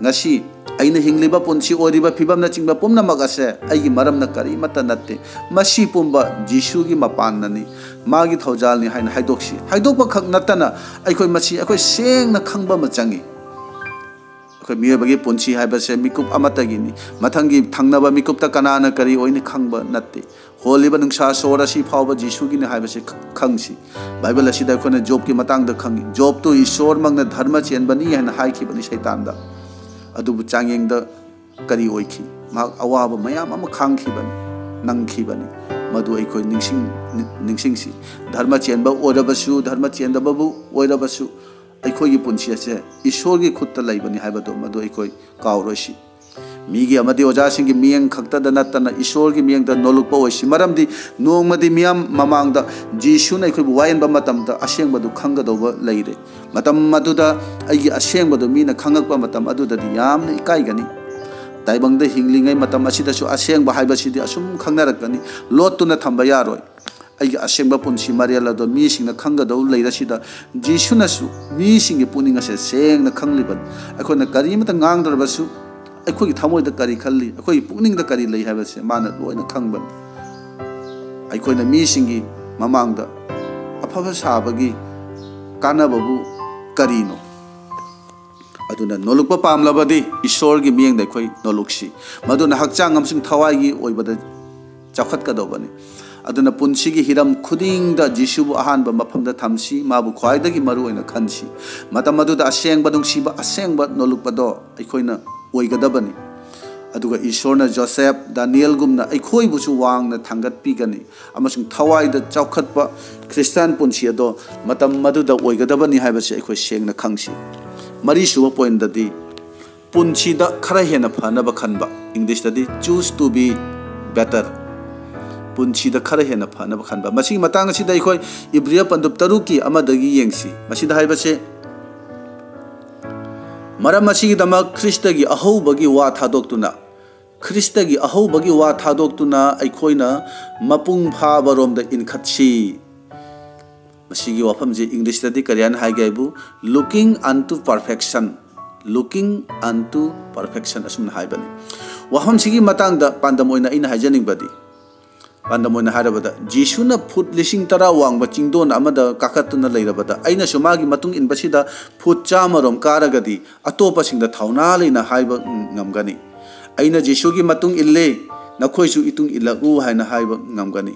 ꯉꯁꯤ ꯑꯩꯅ ꯍꯤꯡꯂꯤꯕ ꯄꯨꯟꯁꯤ, ꯑꯣꯏꯔꯤꯕ ꯐꯤꯕꯝꯅꯆꯤꯡꯕ ꯄꯨꯝꯅꯃꯛ ꯑꯁꯦ ꯑꯩꯒꯤ ꯃꯔꯝꯅ ꯀꯔꯤꯃꯠꯇ ꯅꯠꯇꯦ꯫ ꯃꯁꯤ ꯄꯨꯝꯕ ꯖꯤꯁꯨꯒꯤ ꯃꯄꯥꯟꯅꯅꯤ, ꯃꯥꯒꯤ ꯊꯧꯖꯥꯜꯅꯤ ꯍꯥꯏꯅ ꯍꯥꯏꯗꯣꯛꯁꯤ꯫ ꯍꯥꯏꯗꯣꯛꯄ ꯈꯛ ꯅꯠꯇꯅ, ꯑꯩꯈꯣꯏ ꯃꯁꯤ ꯑꯩꯈꯣꯏ ꯁꯦꯡꯅ ꯈꯪꯕ ꯑꯃ ꯆꯪꯏ꯫ ꯑꯩꯈꯣꯏ ꯃꯤꯑꯣꯏꯕꯒꯤ ꯄꯨꯟꯁꯤ ꯍꯥꯏꯕꯁꯦ ꯃꯤꯀꯨꯞ ꯑꯃꯠꯇꯒꯤꯅꯤ꯫ ꯃꯊꯪꯒꯤ ꯊꯪꯅꯕ ꯃꯤꯀꯨꯞꯇ ꯀꯅꯥꯅ ꯀꯔꯤ ꯑꯣꯏꯅꯤ ꯈꯪꯕ ꯅꯠꯇꯦ꯫ ꯍꯣꯜꯂꯤꯕ ꯅꯨꯡꯁꯥ ꯁꯣꯔ ꯑꯁꯤ ꯐꯥꯎꯕ ꯖꯤꯁꯨꯒꯤꯅꯤ ꯍꯥꯏꯕꯁꯤ ꯈ-, ꯈꯪꯁꯤ꯫ ꯕꯥꯏꯕꯜ ꯑꯁꯤꯗ ꯑꯩꯈꯣꯏꯅ ꯖꯣꯕꯀꯤ ꯃꯇꯥꯡꯗ ꯈꯪꯉꯤ꯫ ꯖꯣꯕꯇꯨ ꯏꯁꯣꯔꯃꯛꯅ ꯙꯔꯃ ꯆꯦꯟꯕꯅꯤ ꯍꯥꯏꯅ ꯍꯥꯏꯈꯤꯕꯅꯤ ꯁꯩꯇꯥꯟꯗ꯫ ꯑꯗꯨꯕꯨ ꯆꯥꯡꯌꯦꯡꯗ ꯀꯔꯤ ꯑꯣꯏꯈꯤ? ꯃꯍꯥꯛ ꯑꯋꯥꯕ ꯃꯌꯥꯝ ꯑꯃ ꯈꯥꯡꯈꯤꯕꯅꯤ, ꯅꯪꯈꯤꯕꯅꯤ꯫ ꯃꯗꯨ ꯑꯩꯈꯣꯏ ꯅꯤꯡꯁꯤꯡ-, ꯅꯤꯡꯁꯤꯡꯁꯤ꯫ ꯙꯔꯃ ꯆꯦꯟꯕ ꯑꯣꯏꯔꯕꯁꯨ, ꯙꯔꯃ ꯆꯦꯟꯗꯕꯕꯨ ꯑꯣꯏꯔꯕꯁꯨ, ꯑꯩꯈꯣꯏꯒꯤ ꯄꯨꯟꯁꯤ ꯑꯁꯦ ꯏꯁꯣꯔꯒꯤ ꯈꯨꯠꯇ ꯂꯩꯕꯅꯤ ꯍꯥꯏꯕꯗꯨ ꯃꯗꯨ ꯑꯩꯈꯣꯏ ꯀꯥꯎꯔꯣꯏꯁꯤ꯫ ꯃꯤꯒꯤ ꯑꯃꯗꯤ ꯑꯣꯖꯥꯁꯤꯡꯒꯤ ꯃꯤꯠꯌꯦꯡ ꯈꯛꯇꯗ ꯅꯠꯇꯅ ꯏꯁꯣꯔꯒꯤ ꯃꯤꯠꯌꯦꯡꯗ ꯅꯣꯜꯂꯨꯛꯄ ꯑꯣꯏꯁꯤ꯫ ꯃꯔꯝꯗꯤ ꯅꯣꯡꯃꯗꯤ ꯃꯤꯌꯥꯝ ꯃꯃꯥꯡꯗ ꯖꯤꯁꯨꯅ ꯑꯩꯈꯣꯏꯕꯨ ꯋꯥꯌꯦꯟꯕ ꯃꯇꯝꯗ ꯑꯁꯦꯡꯕꯗꯨ ꯈꯪꯒꯗꯧꯕ ꯂꯩꯔꯦ꯫ ꯃꯇꯝ ꯑꯗꯨꯗ ꯑꯩꯒꯤ ꯑꯁꯦꯡꯕꯗꯨ ꯃꯤꯅ ꯈꯪꯉꯛꯄ ꯃꯇꯝ ꯑꯗꯨꯗꯗꯤ ꯌꯥꯝꯅ ꯏꯀꯥꯏꯒꯅꯤ꯫ ꯇꯥꯏꯕꯪꯗ ꯍꯤꯡꯂꯤꯉꯩ ꯃꯇꯝ ꯑꯁꯤꯗꯁꯨ ꯑꯁꯦꯡꯕ ꯍꯥꯏꯕꯁꯤꯗꯤ ꯑꯁꯨꯝ ꯈꯪꯅꯔꯛꯀꯅꯤ꯫ ꯂꯣꯠꯇꯨꯅ ꯊꯝꯕ ꯌꯥꯔꯣꯏ꯫ ꯑꯩꯒꯤ ꯑꯁꯦꯡꯕ ꯄꯨꯟꯁꯤ ꯃꯔꯦꯜ ꯑꯗꯣ ꯃꯤꯁꯤꯡꯅ ꯈꯪꯒꯗꯧ ꯂꯩꯔꯁꯤꯗ ꯖꯤꯁꯨꯅꯁꯨ ꯃꯤꯁꯤꯡꯒꯤ ꯄꯨꯛꯅꯤꯡ ꯑꯁꯦ ꯁꯦꯡꯅ ꯈꯪꯂꯤꯕꯅꯤ꯫ ꯑꯩꯈꯣꯏꯅ ꯀꯔꯤꯃꯇ ꯉꯥꯡꯗ꯭ꯔꯕꯁꯨ ꯑꯩꯈꯣꯏꯒꯤ ꯊꯃꯣꯏꯗ ꯀꯔꯤ ꯈꯜꯂꯤ, ꯑꯩꯈꯣꯏꯒꯤ ꯄꯨꯛꯅꯤꯡꯗ ꯀꯔꯤ ꯂꯩ ꯍꯥꯏꯕꯁꯦ ꯃꯥꯅ ꯂꯣꯏꯅ ꯈꯪꯕꯅꯤ꯫ ꯑꯩꯈꯣꯏꯅ ꯃꯤꯁꯤꯡꯒꯤ ꯃꯃꯥꯡꯗ ꯑꯐꯕ ꯁꯥꯕꯒꯤ ꯀꯥꯟꯅꯕꯕꯨ ꯀꯔꯤꯅꯣ? ꯑꯗꯨꯅ ꯅꯣꯂꯨꯛꯄ ꯄꯥꯝꯂꯕꯗꯤ ꯏꯁꯣꯔꯒꯤ ꯃꯤꯠꯌꯦꯡꯗ ꯑꯩꯈꯣꯏ ꯅꯣꯂꯨꯛꯁꯤ꯫ ꯃꯗꯨꯅ ꯍꯛꯆꯥꯡ ꯑꯃꯁꯨꯡ ꯊꯋꯥꯏꯒꯤ ꯑꯣꯏꯕꯗ ꯆꯥꯎꯈꯠꯀꯗꯧꯕꯅꯤ꯫ ꯑꯗꯨꯅ ꯄꯨꯟꯁꯤꯒꯤ ꯍꯤꯔꯝ ꯈꯨꯗꯤꯡꯗ ꯖꯤꯁꯨꯕꯨ ꯑꯍꯥꯟꯕ ꯃꯐꯝꯗ ꯊꯝꯁꯤ, ꯃꯥꯕꯨ ꯈ꯭ꯋꯥꯏꯗꯒꯤ ꯃꯔꯨ ꯑꯣꯏꯅ ꯈꯟꯁꯤ꯫ ꯃꯇꯝ ꯑꯗꯨꯗ ꯑꯁꯦꯡꯕ ꯅꯨꯡꯁꯤꯕ, ꯑꯁꯦꯡꯕ ꯅꯣꯂꯨꯛꯄꯗꯣ ꯑꯩꯈꯣꯏꯅ ꯑꯣꯏꯒꯗꯕꯅꯤ꯫ ꯑꯗꯨꯒ ꯏꯁꯣꯔꯅ ꯖꯣꯁꯦꯐ, ꯗꯥꯅꯤꯌꯦꯜꯒꯨꯝꯅ ꯑꯩꯈꯣꯏꯕꯨꯁꯨ ꯋꯥꯡꯅ ꯊꯥꯡꯒꯠꯄꯤꯒꯅꯤ ꯑꯃꯁꯨꯡ ꯊꯋꯥꯏꯗ ꯆꯥꯎꯈꯠꯄ ꯈ꯭ꯔꯤꯁꯇꯥꯟ ꯄꯨꯟꯁꯤ ꯑꯗꯣ ꯃꯇꯝ ꯑꯗꯨꯗ ꯑꯣꯏꯒꯗꯕꯅꯤ ꯍꯥꯏꯕꯁꯤ ꯑꯩꯈꯣꯏ ꯁꯦꯡꯅ ꯈꯪꯁꯤ꯫ ꯃꯔꯤꯁꯨꯕ ꯄꯣꯏꯟꯗꯗꯤ ꯄꯨꯟꯁꯤꯗ ꯈꯔ ꯍꯦꯟꯅ ꯐꯅꯕ ꯈꯟꯕ, ꯏꯪꯂꯤꯁꯇꯗꯤ choose to be better꯫ ꯄꯨꯟꯁꯤꯗ ꯈꯔ ꯍꯦꯟꯅ ꯐꯅꯕ ꯈꯟꯕ꯫ ꯃꯁꯤꯒꯤ ꯃꯇꯥꯡ ꯑꯁꯤꯗ ꯑꯩꯈꯣꯏ ꯏꯕ꯭ꯔꯤꯌ ꯄꯟꯗꯨꯞ ꯇꯔꯨꯛꯀꯤ ꯑꯃꯗꯒꯤ ꯌꯦꯡꯁꯤ꯫ ꯃꯁꯤꯗ ꯍꯥꯏꯕꯁꯦ, "ꯃꯔꯝ ꯑꯁꯤꯒꯤꯗꯃꯛ ꯈ꯭ꯔꯤꯁꯇꯒꯤ ꯑꯍꯧꯕꯒꯤ ꯋꯥ ꯊꯥꯗꯣꯛꯇꯨꯅ, ꯈ꯭ꯔꯤꯁꯇꯒꯤ ꯑꯍꯧꯕꯒꯤ ꯋꯥ ꯊꯥꯗꯣꯛꯇꯨꯅ ꯑꯩꯈꯣꯏꯅ ꯃꯄꯨꯡ ꯐꯥꯕꯔꯣꯝꯗ ꯏꯟꯈꯠꯁꯤ꯫" ꯃꯁꯤꯒꯤ ꯋꯥꯐꯝꯁꯤ ꯏꯪꯂꯤꯁꯇꯗꯤ ꯀꯔꯤ ꯍꯥꯏꯅ ꯍꯥꯏꯒꯦ ꯍꯥꯏꯕꯨ, "Looking unto perfection, looking unto perfection" ꯑꯁꯨꯝꯅ ꯍꯥꯏꯕꯅꯤ꯫ ꯋꯥꯐꯝꯁꯤꯒꯤ ꯃꯇꯥꯡꯗ ꯄꯥꯟꯗꯝ ꯑꯣꯏꯅ ꯑꯩꯅ ꯍꯥꯏꯖꯅꯤꯡꯕꯗꯤ, ꯄꯥꯟꯗꯝ ꯑꯣꯏꯅ ꯍꯥꯏꯔꯕꯗ, ꯖꯤꯁꯨꯅ ꯐꯨꯠ ꯂꯤꯁꯤꯡ ꯇꯔꯥ ꯋꯥꯡꯕ ꯆꯤꯡꯗꯣꯟ ꯑꯃꯗ ꯀꯥꯈꯠꯇꯨꯅ ꯂꯩꯔꯕꯗ, "ꯑꯩꯅꯁꯨ ꯃꯥꯒꯤ ꯃꯇꯨꯡ ꯏꯟꯕꯁꯤꯗ ꯐꯨꯠ ꯆꯥꯝꯃꯔꯣꯝ ꯀꯥꯔꯒꯗꯤ ꯑꯇꯣꯞꯄꯁꯤꯡꯗ ꯊꯧꯅꯥ ꯂꯩꯅ ꯍꯥꯏꯕ ꯉꯝꯒꯅꯤ꯫ ꯑꯩꯅ ꯖꯤꯁꯨꯒꯤ ꯃꯇꯨꯡ ꯏꯜꯂꯦ, ꯅꯈꯣꯏꯁꯨ ꯏꯇꯨꯡ ꯏꯜꯂꯛꯎ" ꯍꯥꯏꯅ ꯍꯥꯏꯕ ꯉꯝꯒꯅꯤ꯫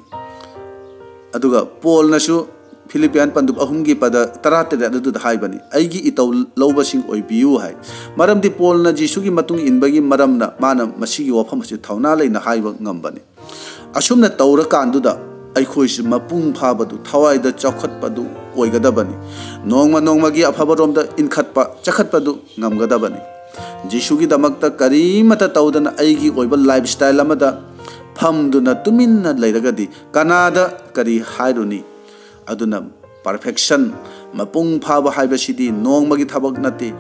ꯑꯗꯨꯒ ꯄꯣꯜꯅꯁꯨ ꯐꯤꯂꯤꯄꯤꯌꯥꯟ ꯄꯟꯗꯨꯞ ꯑꯍꯨꯝꯒꯤ ꯄꯗ ꯇꯔꯥꯇꯔꯦꯠ ꯑꯗꯨꯗ ꯍꯥꯏꯕꯅꯤ, "ꯑꯩꯒꯤ ꯏꯇꯧ ꯂꯧꯕꯁꯤꯡ ꯑꯣꯏꯕꯤꯌꯨ" ꯍꯥꯏ꯫ ꯃꯔꯝꯗꯤ ꯄꯣꯜꯅ ꯖꯤꯁꯨꯒꯤ ꯃꯇꯨꯡ ꯏꯟꯕꯒꯤ ꯃꯔꯝꯅ ꯃꯥꯅ ꯃꯁꯤꯒꯤ ꯋꯥꯐꯝ ꯑꯁꯤ ꯊꯧꯅꯥ ꯂꯩꯅ ꯍꯥꯏꯕ ꯉꯝꯕꯅꯤ꯫ ꯑꯁꯨꯝꯅ ꯇꯧꯔꯀꯥꯟꯗꯨꯗ ꯑꯩꯈꯣꯏꯁꯨ ꯃꯄꯨꯡ ꯐꯥꯕꯗꯨ, ꯊꯋꯥꯏꯗ ꯆꯥꯎꯈꯠꯄꯗꯨ ꯑꯣꯏꯒꯗꯕꯅꯤ꯫ ꯅꯣꯡꯃ ꯅꯣꯡꯃꯒꯤ ꯑꯐꯕꯔꯣꯝꯗ ꯏꯟꯈꯠꯄ, ꯆꯈꯠꯄꯗꯨ ꯉꯝꯒꯗꯕꯅꯤ꯫ ꯖꯤꯁꯨꯒꯤꯗꯃꯛꯇ ꯀꯔꯤꯃꯠꯇ ꯇꯧꯗꯅ ꯑꯩꯒꯤ ꯑꯣꯏꯕ ꯂꯥꯏꯐ ꯁ꯭ꯇꯥꯏꯜ ꯑꯃꯗ ꯐꯝꯗꯨꯅ ꯇꯨꯃꯤꯟꯅ ꯂꯩꯔꯒꯗꯤ ꯀꯅꯥꯗ ꯀꯔꯤ ꯍꯥꯏꯔꯨꯅꯤ? ꯑꯗꯨꯅ ꯄꯔꯐꯦꯛꯁꯟ, ꯃꯄꯨꯡ ꯐꯥꯕ ꯍꯥꯏꯕꯁꯤꯗꯤ ꯅꯣꯡꯃꯒꯤ ꯊꯕꯛ ꯅꯠꯇꯦ꯫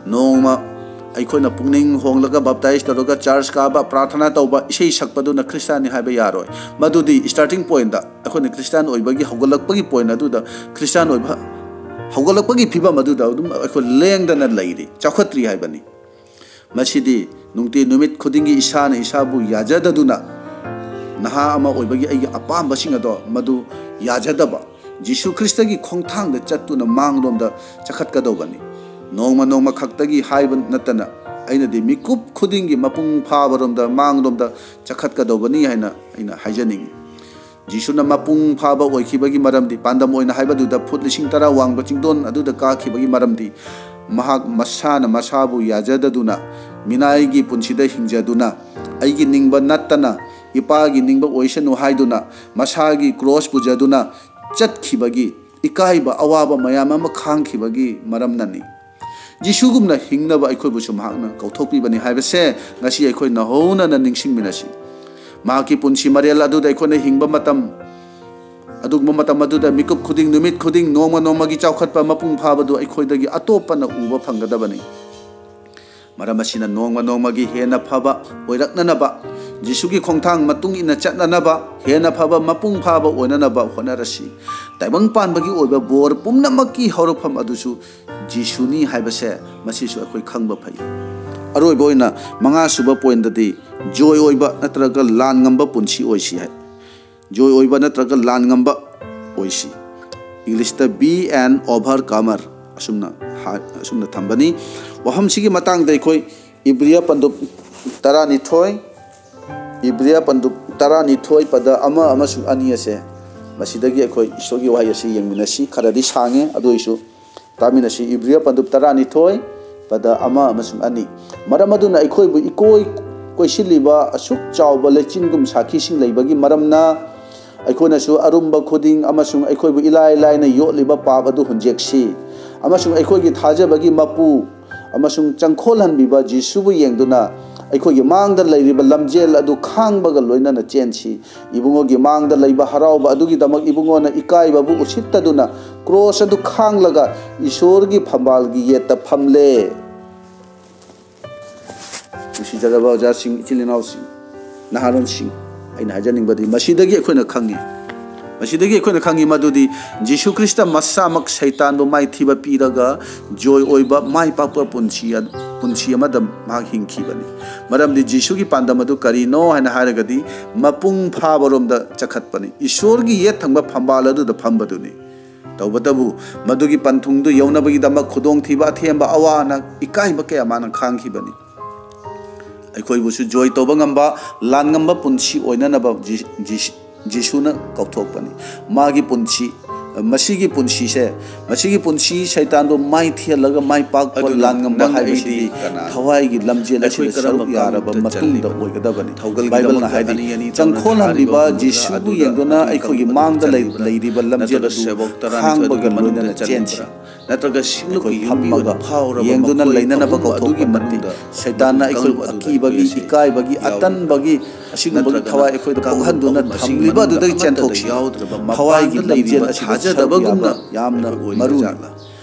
ꯅꯣꯡꯃ ꯑꯩꯈꯣꯏꯅ ꯄꯨꯛꯅꯤꯡ ꯍꯣꯡꯂꯒ ꯕꯞꯇꯥꯏꯁ ꯇꯧꯔꯒ ꯆꯔꯆ ꯀꯥꯕ, ꯄ꯭ꯔꯥꯊꯅꯥ ꯇꯧꯕ, ꯏꯁꯩ ꯁꯛꯄꯗꯨꯅ ꯈ꯭ꯔꯤꯁꯇꯥꯟꯅꯤ ꯍꯥꯏꯕ ꯌꯥꯔꯣꯏ꯫ ꯃꯗꯨꯗꯤ ꯁ꯭ꯇꯥꯔꯇꯤꯡ ꯄꯣꯏꯟꯗ, ꯑꯩꯈꯣꯏꯅ ꯈ꯭ꯔꯤꯁꯇꯥꯟ ꯑꯣꯏꯕꯒꯤ ꯍꯧꯒꯠꯂꯛꯄꯒꯤ ꯄꯣꯏꯟ ꯑꯗꯨꯗ, ꯈ꯭ꯔꯤꯁꯇꯥꯟ ꯑꯣꯏꯕ ꯍꯧꯒꯠꯂꯛꯄꯒꯤ ꯐꯤꯕꯝ ꯑꯗꯨꯗ ꯑꯗꯨꯝ ꯑꯩꯈꯣꯏ ꯂꯦꯡꯗꯅ ꯂꯩꯔꯤ, ꯆꯥꯎꯈꯠꯇ꯭ꯔꯤ ꯍꯥꯏꯕꯅꯤ꯫ ꯃꯁꯤꯗꯤ ꯅꯨꯡꯇꯤ ꯅꯨꯃꯤꯠ ꯈꯨꯗꯤꯡꯒꯤ ꯏꯁꯥꯅ ꯏꯁꯥꯕꯨ ꯌꯥꯖꯗꯗꯨꯅ, ꯅꯍꯥ ꯑꯃ ꯑꯣꯏꯕꯒꯤ ꯑꯩꯒꯤ ꯑꯄꯥꯝꯕꯁꯤꯡ ꯑꯗꯣ ꯃꯗꯨ ꯌꯥꯖꯗꯕ, ꯖꯤꯁꯨ ꯈ꯭ꯔꯤꯁꯇꯒꯤ ꯈꯣꯡꯊꯥꯡꯗ ꯆꯠꯇꯨꯅ ꯃꯥꯡꯂꯣꯝꯗ ꯆꯈꯠꯀꯗꯧꯕꯅꯤ꯫ ꯅꯣꯡꯃ ꯅꯣꯡꯃ ꯈꯛꯇꯒꯤ ꯍꯥꯏꯕ ꯅꯠꯇꯅ, ꯑꯩꯅꯗꯤ ꯃꯤꯀꯨꯞ ꯈꯨꯗꯤꯡꯒꯤ ꯃꯄꯨꯡ ꯐꯥꯕꯔꯣꯝꯗ, ꯃꯥꯡꯂꯣꯝꯗ ꯆꯈꯠꯀꯗꯧꯕꯅꯤ ꯍꯥꯏꯅ ꯑꯩꯅ ꯍꯥꯏꯖꯅꯤꯡꯏ꯫ ꯖꯤꯁꯨꯅ ꯃꯄꯨꯡ ꯐꯥꯕ ꯑꯣꯏꯈꯤꯕꯒꯤ ꯃꯔꯝꯗꯤ, ꯄꯥꯟꯗꯝ ꯑꯣꯏꯅ ꯍꯥꯏꯕꯗꯨꯗ ꯐꯨꯠ ꯂꯤꯁꯤꯡ ꯇꯔꯥ ꯋꯥꯡꯕ ꯆꯤꯡꯗꯣꯟ ꯑꯗꯨꯗ ꯀꯥꯈꯤꯕꯒꯤ ꯃꯔꯝꯗꯤ, ꯃꯍꯥꯛ ꯃꯁꯥꯅ ꯃꯁꯥꯕꯨ ꯌꯥꯖꯗꯗꯨꯅ, ꯃꯤꯅꯥꯏꯒꯤ ꯄꯨꯟꯁꯤꯗ ꯍꯤꯡꯖꯗꯨꯅ, "ꯑꯩꯒꯤ ꯅꯤꯡꯕ ꯅꯠꯇꯅ ꯏꯄꯥꯒꯤ ꯅꯤꯡꯕ ꯑꯣꯏꯁꯅꯨ" ꯍꯥꯏꯗꯨꯅ ꯃꯁꯥꯒꯤ ꯀ꯭ꯔꯣꯁ ꯄꯨꯖꯗꯨꯅ ꯆꯠꯈꯤꯕꯒꯤ ꯏꯀꯥꯏꯕ ꯑꯋꯥꯕ ꯃꯌꯥꯝ ꯑꯃ ꯈꯥꯡꯈꯤꯕꯒꯤ ꯃꯔꯝꯅꯅꯤ꯫ ꯖꯤꯁꯨꯒꯨꯝꯅ ꯍꯤꯡꯅꯕ ꯑꯩꯈꯣꯏꯕꯨꯁꯨ ꯃꯍꯥꯛꯅ ꯀꯧꯊꯣꯛꯄꯤꯕꯅꯤ ꯍꯥꯏꯕꯁꯦ ꯉꯁꯤ ꯑꯩꯈꯣꯏ ꯅꯧꯍꯧꯅꯅ ꯅꯤꯡꯁꯤꯡꯃꯤꯟꯅꯁꯤ꯫ ꯃꯍꯥꯛꯀꯤ ꯄꯨꯟꯁꯤ ꯃꯔꯦꯜ ꯑꯗꯨꯗ ꯑꯩꯈꯣꯏꯅ ꯍꯤꯡꯕ ꯃꯇꯝ, ꯑꯗꯨꯒꯨꯝꯕ ꯃꯇꯝ ꯑꯗꯨꯗ ꯃꯤꯀꯨꯞ ꯈꯨꯗꯤꯡ, ꯅꯨꯃꯤꯠ ꯈꯨꯗꯤꯡ, ꯅꯣꯡꯃ ꯅꯣꯡꯃꯒꯤ ꯆꯥꯎꯈꯠꯄ, ꯃꯄꯨꯡ ꯐꯥꯕꯗꯨ ꯑꯩꯈꯣꯏꯗꯒꯤ ꯑꯇꯣꯞꯄꯅ ꯎꯕ ꯐꯪꯒꯗꯕꯅꯤ꯫ ꯃꯔꯝ ꯑꯁꯤꯅ ꯅꯣꯡꯃ ꯅꯣꯡꯃꯒꯤ ꯍꯦꯟꯅ ꯐꯕ ꯑꯣꯏꯔꯛꯅꯅꯕ, ꯖꯤꯁꯨꯒꯤ ꯈꯣꯡꯊꯥꯡ ꯃꯇꯨꯡ ꯏꯟꯅ ꯆꯠꯅꯅꯕ, ꯍꯦꯟꯅ ꯐꯕ ꯃꯄꯨꯡ ꯐꯥꯕ ꯑꯣꯏꯅꯅꯕ ꯍꯣꯠꯅꯔꯁꯤ꯫ ꯇꯥꯏꯕꯪ ꯄꯥꯟꯕꯒꯤ ꯑꯣꯏꯕ ꯕꯣꯔ ꯄꯨꯝꯅꯃꯛꯀꯤ ꯍꯧꯔꯛꯐꯝ ꯑꯗꯨꯁꯨ ꯖꯤꯁꯨꯅꯤ ꯍꯥꯏꯕꯁꯦ ꯃꯁꯤꯁꯨ ꯑꯩꯈꯣꯏ ꯈꯪꯕ ꯐꯩ꯫ ꯑꯔꯣꯏꯕ ꯑꯣꯏꯅ ꯃꯉꯥꯁꯨꯕ ꯄꯣꯏꯟꯗꯗꯤ ꯖꯣꯏ ꯑꯣꯏꯕ ꯅꯠꯇ꯭ꯔꯒ ꯂꯥꯟ ꯉꯝꯕ ꯄꯨꯟꯁꯤ ꯑꯣꯏꯁꯤ ꯍꯥꯏ꯫ ꯖꯣꯏ ꯑꯣꯏꯕ ꯅꯠꯇ꯭ꯔꯒ ꯂꯥꯟ ꯉꯝꯕ ꯑꯣꯏꯁꯤ꯫ ꯏꯪꯂꯤꯁꯇ "Be an overcomer" ꯑꯁꯨꯝꯅ ꯍꯥꯏ-, ꯑꯁꯨꯝꯅ ꯊꯝꯕꯅꯤ꯫ ꯋꯥꯐꯝꯁꯤꯒꯤ ꯃꯇꯥꯡꯗ ꯑꯩꯈꯣꯏ ꯏꯕ꯭ꯔꯤꯌꯥ ꯄꯟꯗꯨꯞ ꯇꯔꯥꯅꯤꯊꯣꯏ, ꯏꯕ꯭ꯔꯤꯌꯥ ꯄꯟꯗꯨꯞ ꯇꯔꯥꯅꯤꯊꯣꯏ ꯄꯗ ꯑꯃ ꯑꯃꯁꯨꯡ ꯑꯅꯤ ꯑꯁꯦ, ꯃꯁꯤꯗꯒꯤ ꯑꯩꯈꯣꯏ ꯏꯁꯣꯔꯒꯤ ꯋꯥꯍꯩ ꯑꯁꯤ ꯌꯦꯡꯃꯤꯟꯅꯁꯤ꯫ ꯈꯔꯗꯤ ꯁꯥꯡꯉꯦ, ꯑꯗꯨ ꯑꯣꯏꯁꯨ ꯇꯥꯃꯤꯟꯅꯁꯤ꯫ ꯏꯕ꯭ꯔꯤꯌꯥ ꯄꯟꯗꯨꯞ ꯇꯔꯥꯅꯤꯊꯣꯏ ꯄꯗ ꯑꯃ ꯑꯃꯁꯨꯡ ꯑꯅꯤ꯫ "ꯃꯔꯝ ꯑꯗꯨꯅ ꯑꯩꯈꯣꯏꯕꯨ ꯏꯀꯣꯏ ꯀꯣꯏꯁꯤꯜꯂꯤꯕ ꯑꯁꯨꯛ ꯆꯥꯎꯕ ꯂꯩꯆꯤꯟꯒꯨꯝ ꯁꯥꯈꯤꯁꯤꯡ ꯂꯩꯕꯒꯤ ꯃꯔꯝꯅ, ꯑꯩꯈꯣꯏꯅꯁꯨ ꯑꯔꯨꯝꯕ ꯈꯨꯗꯤꯡ ꯑꯃꯁꯨꯡ ꯑꯩꯈꯣꯏꯕꯨ ꯏꯂꯥꯏ ꯂꯥꯏꯅ ꯌꯣꯠꯂꯤꯕ ꯄꯥꯞ ꯑꯗꯨ ꯍꯨꯟꯖꯦꯛꯁꯤ, ꯑꯃꯁꯨꯡ ꯑꯩꯈꯣꯏꯒꯤ ꯊꯥꯖꯕꯒꯤ ꯃꯄꯨ ꯑꯃꯁꯨꯡ ꯆꯪꯈꯣꯜꯍꯟꯕꯤꯕ ꯖꯤꯁꯨꯕꯨ ꯌꯦꯡꯗꯨꯅ ꯑꯩꯈꯣꯏꯒꯤ ꯃꯥꯡꯗ ꯂꯩꯔꯤꯕ ꯂꯝꯖꯦꯜ ꯑꯗꯨ ꯈꯥꯡꯕꯒ ꯂꯣꯏꯅꯅ ꯆꯦꯟꯁꯤ꯫ ꯏꯕꯨꯡꯉꯣꯒꯤ ꯃꯥꯡꯗ ꯂꯩꯕ ꯍꯔꯥꯎꯕ ꯑꯗꯨꯒꯤꯗꯃꯛ ꯏꯕꯨꯡꯉꯣꯅ ꯏꯀꯥꯏꯕꯕꯨ ꯎꯁꯤꯠꯇꯗꯨꯅ ꯀ꯭ꯔꯣꯁ ꯑꯗꯨ ꯈꯥꯡꯂꯒ ꯏꯁꯣꯔꯒꯤ ꯐꯝꯕꯥꯜꯒꯤ ꯌꯦꯠꯇ ꯐꯝꯂꯦ"꯫ ꯅꯨꯡꯁꯤꯖꯔꯕ ꯑꯣꯖꯥꯁꯤꯡ, ꯏꯆꯤꯜ ꯏꯅꯥꯎꯁꯤꯡ, ꯅꯍꯥꯔꯣꯟꯁꯤꯡ, ꯑꯩꯅ ꯍꯥꯏꯖꯅꯤꯡꯕꯗꯤ ꯃꯁꯤꯗꯒꯤ ꯑꯩꯈꯣꯏꯅ ꯈꯪꯉꯤ, ꯃꯁꯤꯗꯒꯤ ꯑꯩꯈꯣꯏꯅ ꯈꯪꯉꯤ ꯃꯗꯨꯗꯤ ꯖꯤꯁꯨ ꯈ꯭ꯔꯤꯁꯇ ꯃꯁꯥꯃꯛ ꯁꯩꯇꯥꯟꯕꯨ ꯃꯥꯏꯊꯤꯕ ꯄꯤꯔꯒ ꯖꯣꯏ ꯑꯣꯏꯕ ꯃꯥꯏ ꯄꯥꯛꯄ ꯄꯨꯟꯁꯤ ꯑ-, ꯄꯨꯟꯁꯤ ꯑꯃꯗ ꯃꯍꯥꯛ ꯍꯤꯡꯈꯤꯕꯅꯤ꯫ ꯃꯔꯝꯗꯤ ꯖꯤꯁꯨꯒꯤ ꯄꯥꯟꯗꯝ ꯑꯗꯨ ꯀꯔꯤꯅꯣ ꯍꯥꯏꯅ ꯍꯥꯏꯔꯒꯗꯤ ꯃꯄꯨꯡ ꯐꯥꯕꯔꯣꯝꯗ ꯆꯈꯠꯄꯅꯤ, ꯏꯁꯣꯔꯒꯤ ꯌꯦꯠ ꯊꯪꯕ ꯐꯝꯕꯥꯜ ꯑꯗꯨꯗ ꯐꯝꯕꯗꯨꯅꯤ꯫ ꯇꯧꯕꯇꯕꯨ ꯃꯗꯨꯒꯤ ꯄꯟꯊꯨꯡꯗꯨ ꯌꯧꯅꯕꯒꯤꯗꯃꯛ ꯈꯨꯗꯣꯡꯊꯤꯕ, ꯑꯊꯦꯝꯕ, ꯑꯋꯥ ꯑꯅꯥ, ꯏꯀꯥꯏꯕ ꯀꯌꯥ ꯃꯥꯅ ꯈꯥꯡꯈꯤꯕꯅꯤ꯫ ꯑꯩꯈꯣꯏꯕꯨꯁꯨ ꯖꯣꯏ ꯇꯧꯕ ꯉꯝꯕ, ꯂꯥꯟ ꯉꯝꯕ ꯄꯨꯟꯁꯤ ꯑꯣꯏꯅꯅꯕ ꯖꯤ-, ꯖꯤ-, ꯖꯤꯁꯨꯅ ꯀꯧꯊꯣꯛꯄꯅꯤ꯫ ꯃꯥꯒꯤ ꯄꯨꯟꯁꯤ, ꯃꯁꯤꯒꯤ ꯄꯨꯟꯁꯤꯁꯦ, ꯃꯁꯤꯒꯤ ꯄꯨꯟꯁꯤ ꯁꯩꯇꯥꯟꯕꯨ ꯃꯥꯏ ꯊꯤꯍꯜꯂꯒ ꯃꯥꯏ ꯄꯥꯛꯄ, ꯑꯗꯨꯅ ꯂꯥꯟ ꯉꯝꯕ ꯅꯪ ꯍꯥꯏꯕꯁꯤꯗꯤ ꯑꯩꯗꯤ ꯀꯅꯥꯅꯣ? ꯊꯋꯥꯏꯒꯤ ꯂꯝꯖꯦꯜ ꯑꯩꯈꯣꯏ ꯑꯁꯤꯗ ꯀꯔꯝꯕ ꯁꯔꯨꯛ ꯌꯥꯔꯕ ꯀꯥꯡꯂꯨꯞꯇ ꯃꯇꯨꯡꯗ ꯆꯜꯂꯤꯕꯅꯣ? ꯑꯣꯏꯒꯗꯕꯅꯤ꯫ ꯊꯧꯒꯜꯒꯤꯗꯃꯛꯇ ꯕꯥꯏꯕꯜꯅ ꯍꯥꯏꯗꯤ, ꯑꯅꯤ ꯑꯅꯤ ꯇꯧꯅ "ꯆꯪꯈꯣꯜꯍꯟꯕꯤꯕ ꯊꯥꯔꯤꯕ ꯍꯧꯅꯕ꯭ꯔꯥ? ꯖꯤꯁꯨꯕꯨ ꯑꯗꯨꯒ ꯌꯦꯡꯗꯨꯅ ꯑꯅꯤ ꯑꯩꯈꯣꯏꯒꯤ ꯀꯥꯡꯂꯨꯞ ꯑꯃꯗ ꯃꯥꯡꯗ ꯂꯩ-, ꯆꯜꯂꯤꯕ꯭ꯔꯥ? ꯂꯩꯔꯤꯕ ꯂꯝꯖꯦꯜ ꯅꯠꯇ꯭ꯔꯒ ꯑꯗꯨ ꯁꯦꯕꯣꯛ ꯇꯔꯥꯅꯤꯊꯣꯏꯒꯤ ꯈꯥꯡꯕꯒ ꯃꯅꯨꯡꯗ ꯂꯣꯏꯅꯅ ꯆꯦꯟꯁꯤ"꯫ ꯆꯠꯂꯤꯕ꯭ꯔꯥ? ꯅꯠꯇ꯭ꯔꯒ ꯁꯤꯡꯂꯨꯞꯀꯤ ꯑꯩꯈꯣꯏ ꯌꯨꯝꯕꯤ ꯐꯝꯃꯒ ꯑꯣꯏꯅ ꯐꯥꯎꯔꯕ ꯌꯦꯡꯗꯨꯅ ꯃꯈꯣꯏ ꯂꯩꯅꯅꯕ ꯑꯍꯨꯝ ꯀꯧꯊꯣꯛꯄ ꯑꯗꯨꯒꯤ ꯅꯠꯇꯦ꯫ ꯃꯅꯨꯡꯗ ꯁꯩꯇꯥꯟꯅ ꯑꯩꯈꯣꯏꯕꯨ ꯀꯥꯡꯂꯨꯞ ꯑꯗꯨꯗ ꯑꯀꯤꯕꯒꯤ, ꯅꯨꯄꯤꯁꯦ ꯏꯀꯥꯏꯕꯒꯤ, ꯌꯥꯎꯔꯤꯕ꯭ꯔꯥ? ꯑꯇꯟꯕꯒꯤ, ꯑꯁꯤꯒꯨꯝꯕꯒꯤ ꯅꯠꯇ꯭ꯔꯒꯅ ꯊꯋꯥꯏ ꯑꯩꯈꯣꯏꯗ ꯀꯥꯡꯂꯨꯞ ꯄꯣꯛꯍꯟꯗꯨꯅ ꯑꯍꯨꯝ ꯑꯁꯤꯒꯤ ꯊꯝꯂꯤꯕ ꯃꯅꯨꯡꯗ ꯑꯗꯨꯗꯒꯤ ꯑꯃꯠꯇꯗ ꯆꯦꯟꯊꯣꯛꯁꯤ꯫ ꯌꯥꯎꯗ꯭ꯔꯕ ꯊꯋꯥꯏꯒꯤ ꯃꯄꯥꯟꯗ ꯂꯝꯖꯦꯜ ꯂꯩꯔꯤꯕ ꯑꯁꯤꯗ ꯁꯔꯨꯛ ꯊꯥꯖꯗꯕꯒꯨꯝꯅ ꯌꯥꯕ ꯌꯥꯝꯅ ꯑꯩꯈꯣꯏ ꯃꯔꯨꯅꯤ꯫ ꯑꯣꯏꯕꯖꯥꯠꯂꯥ?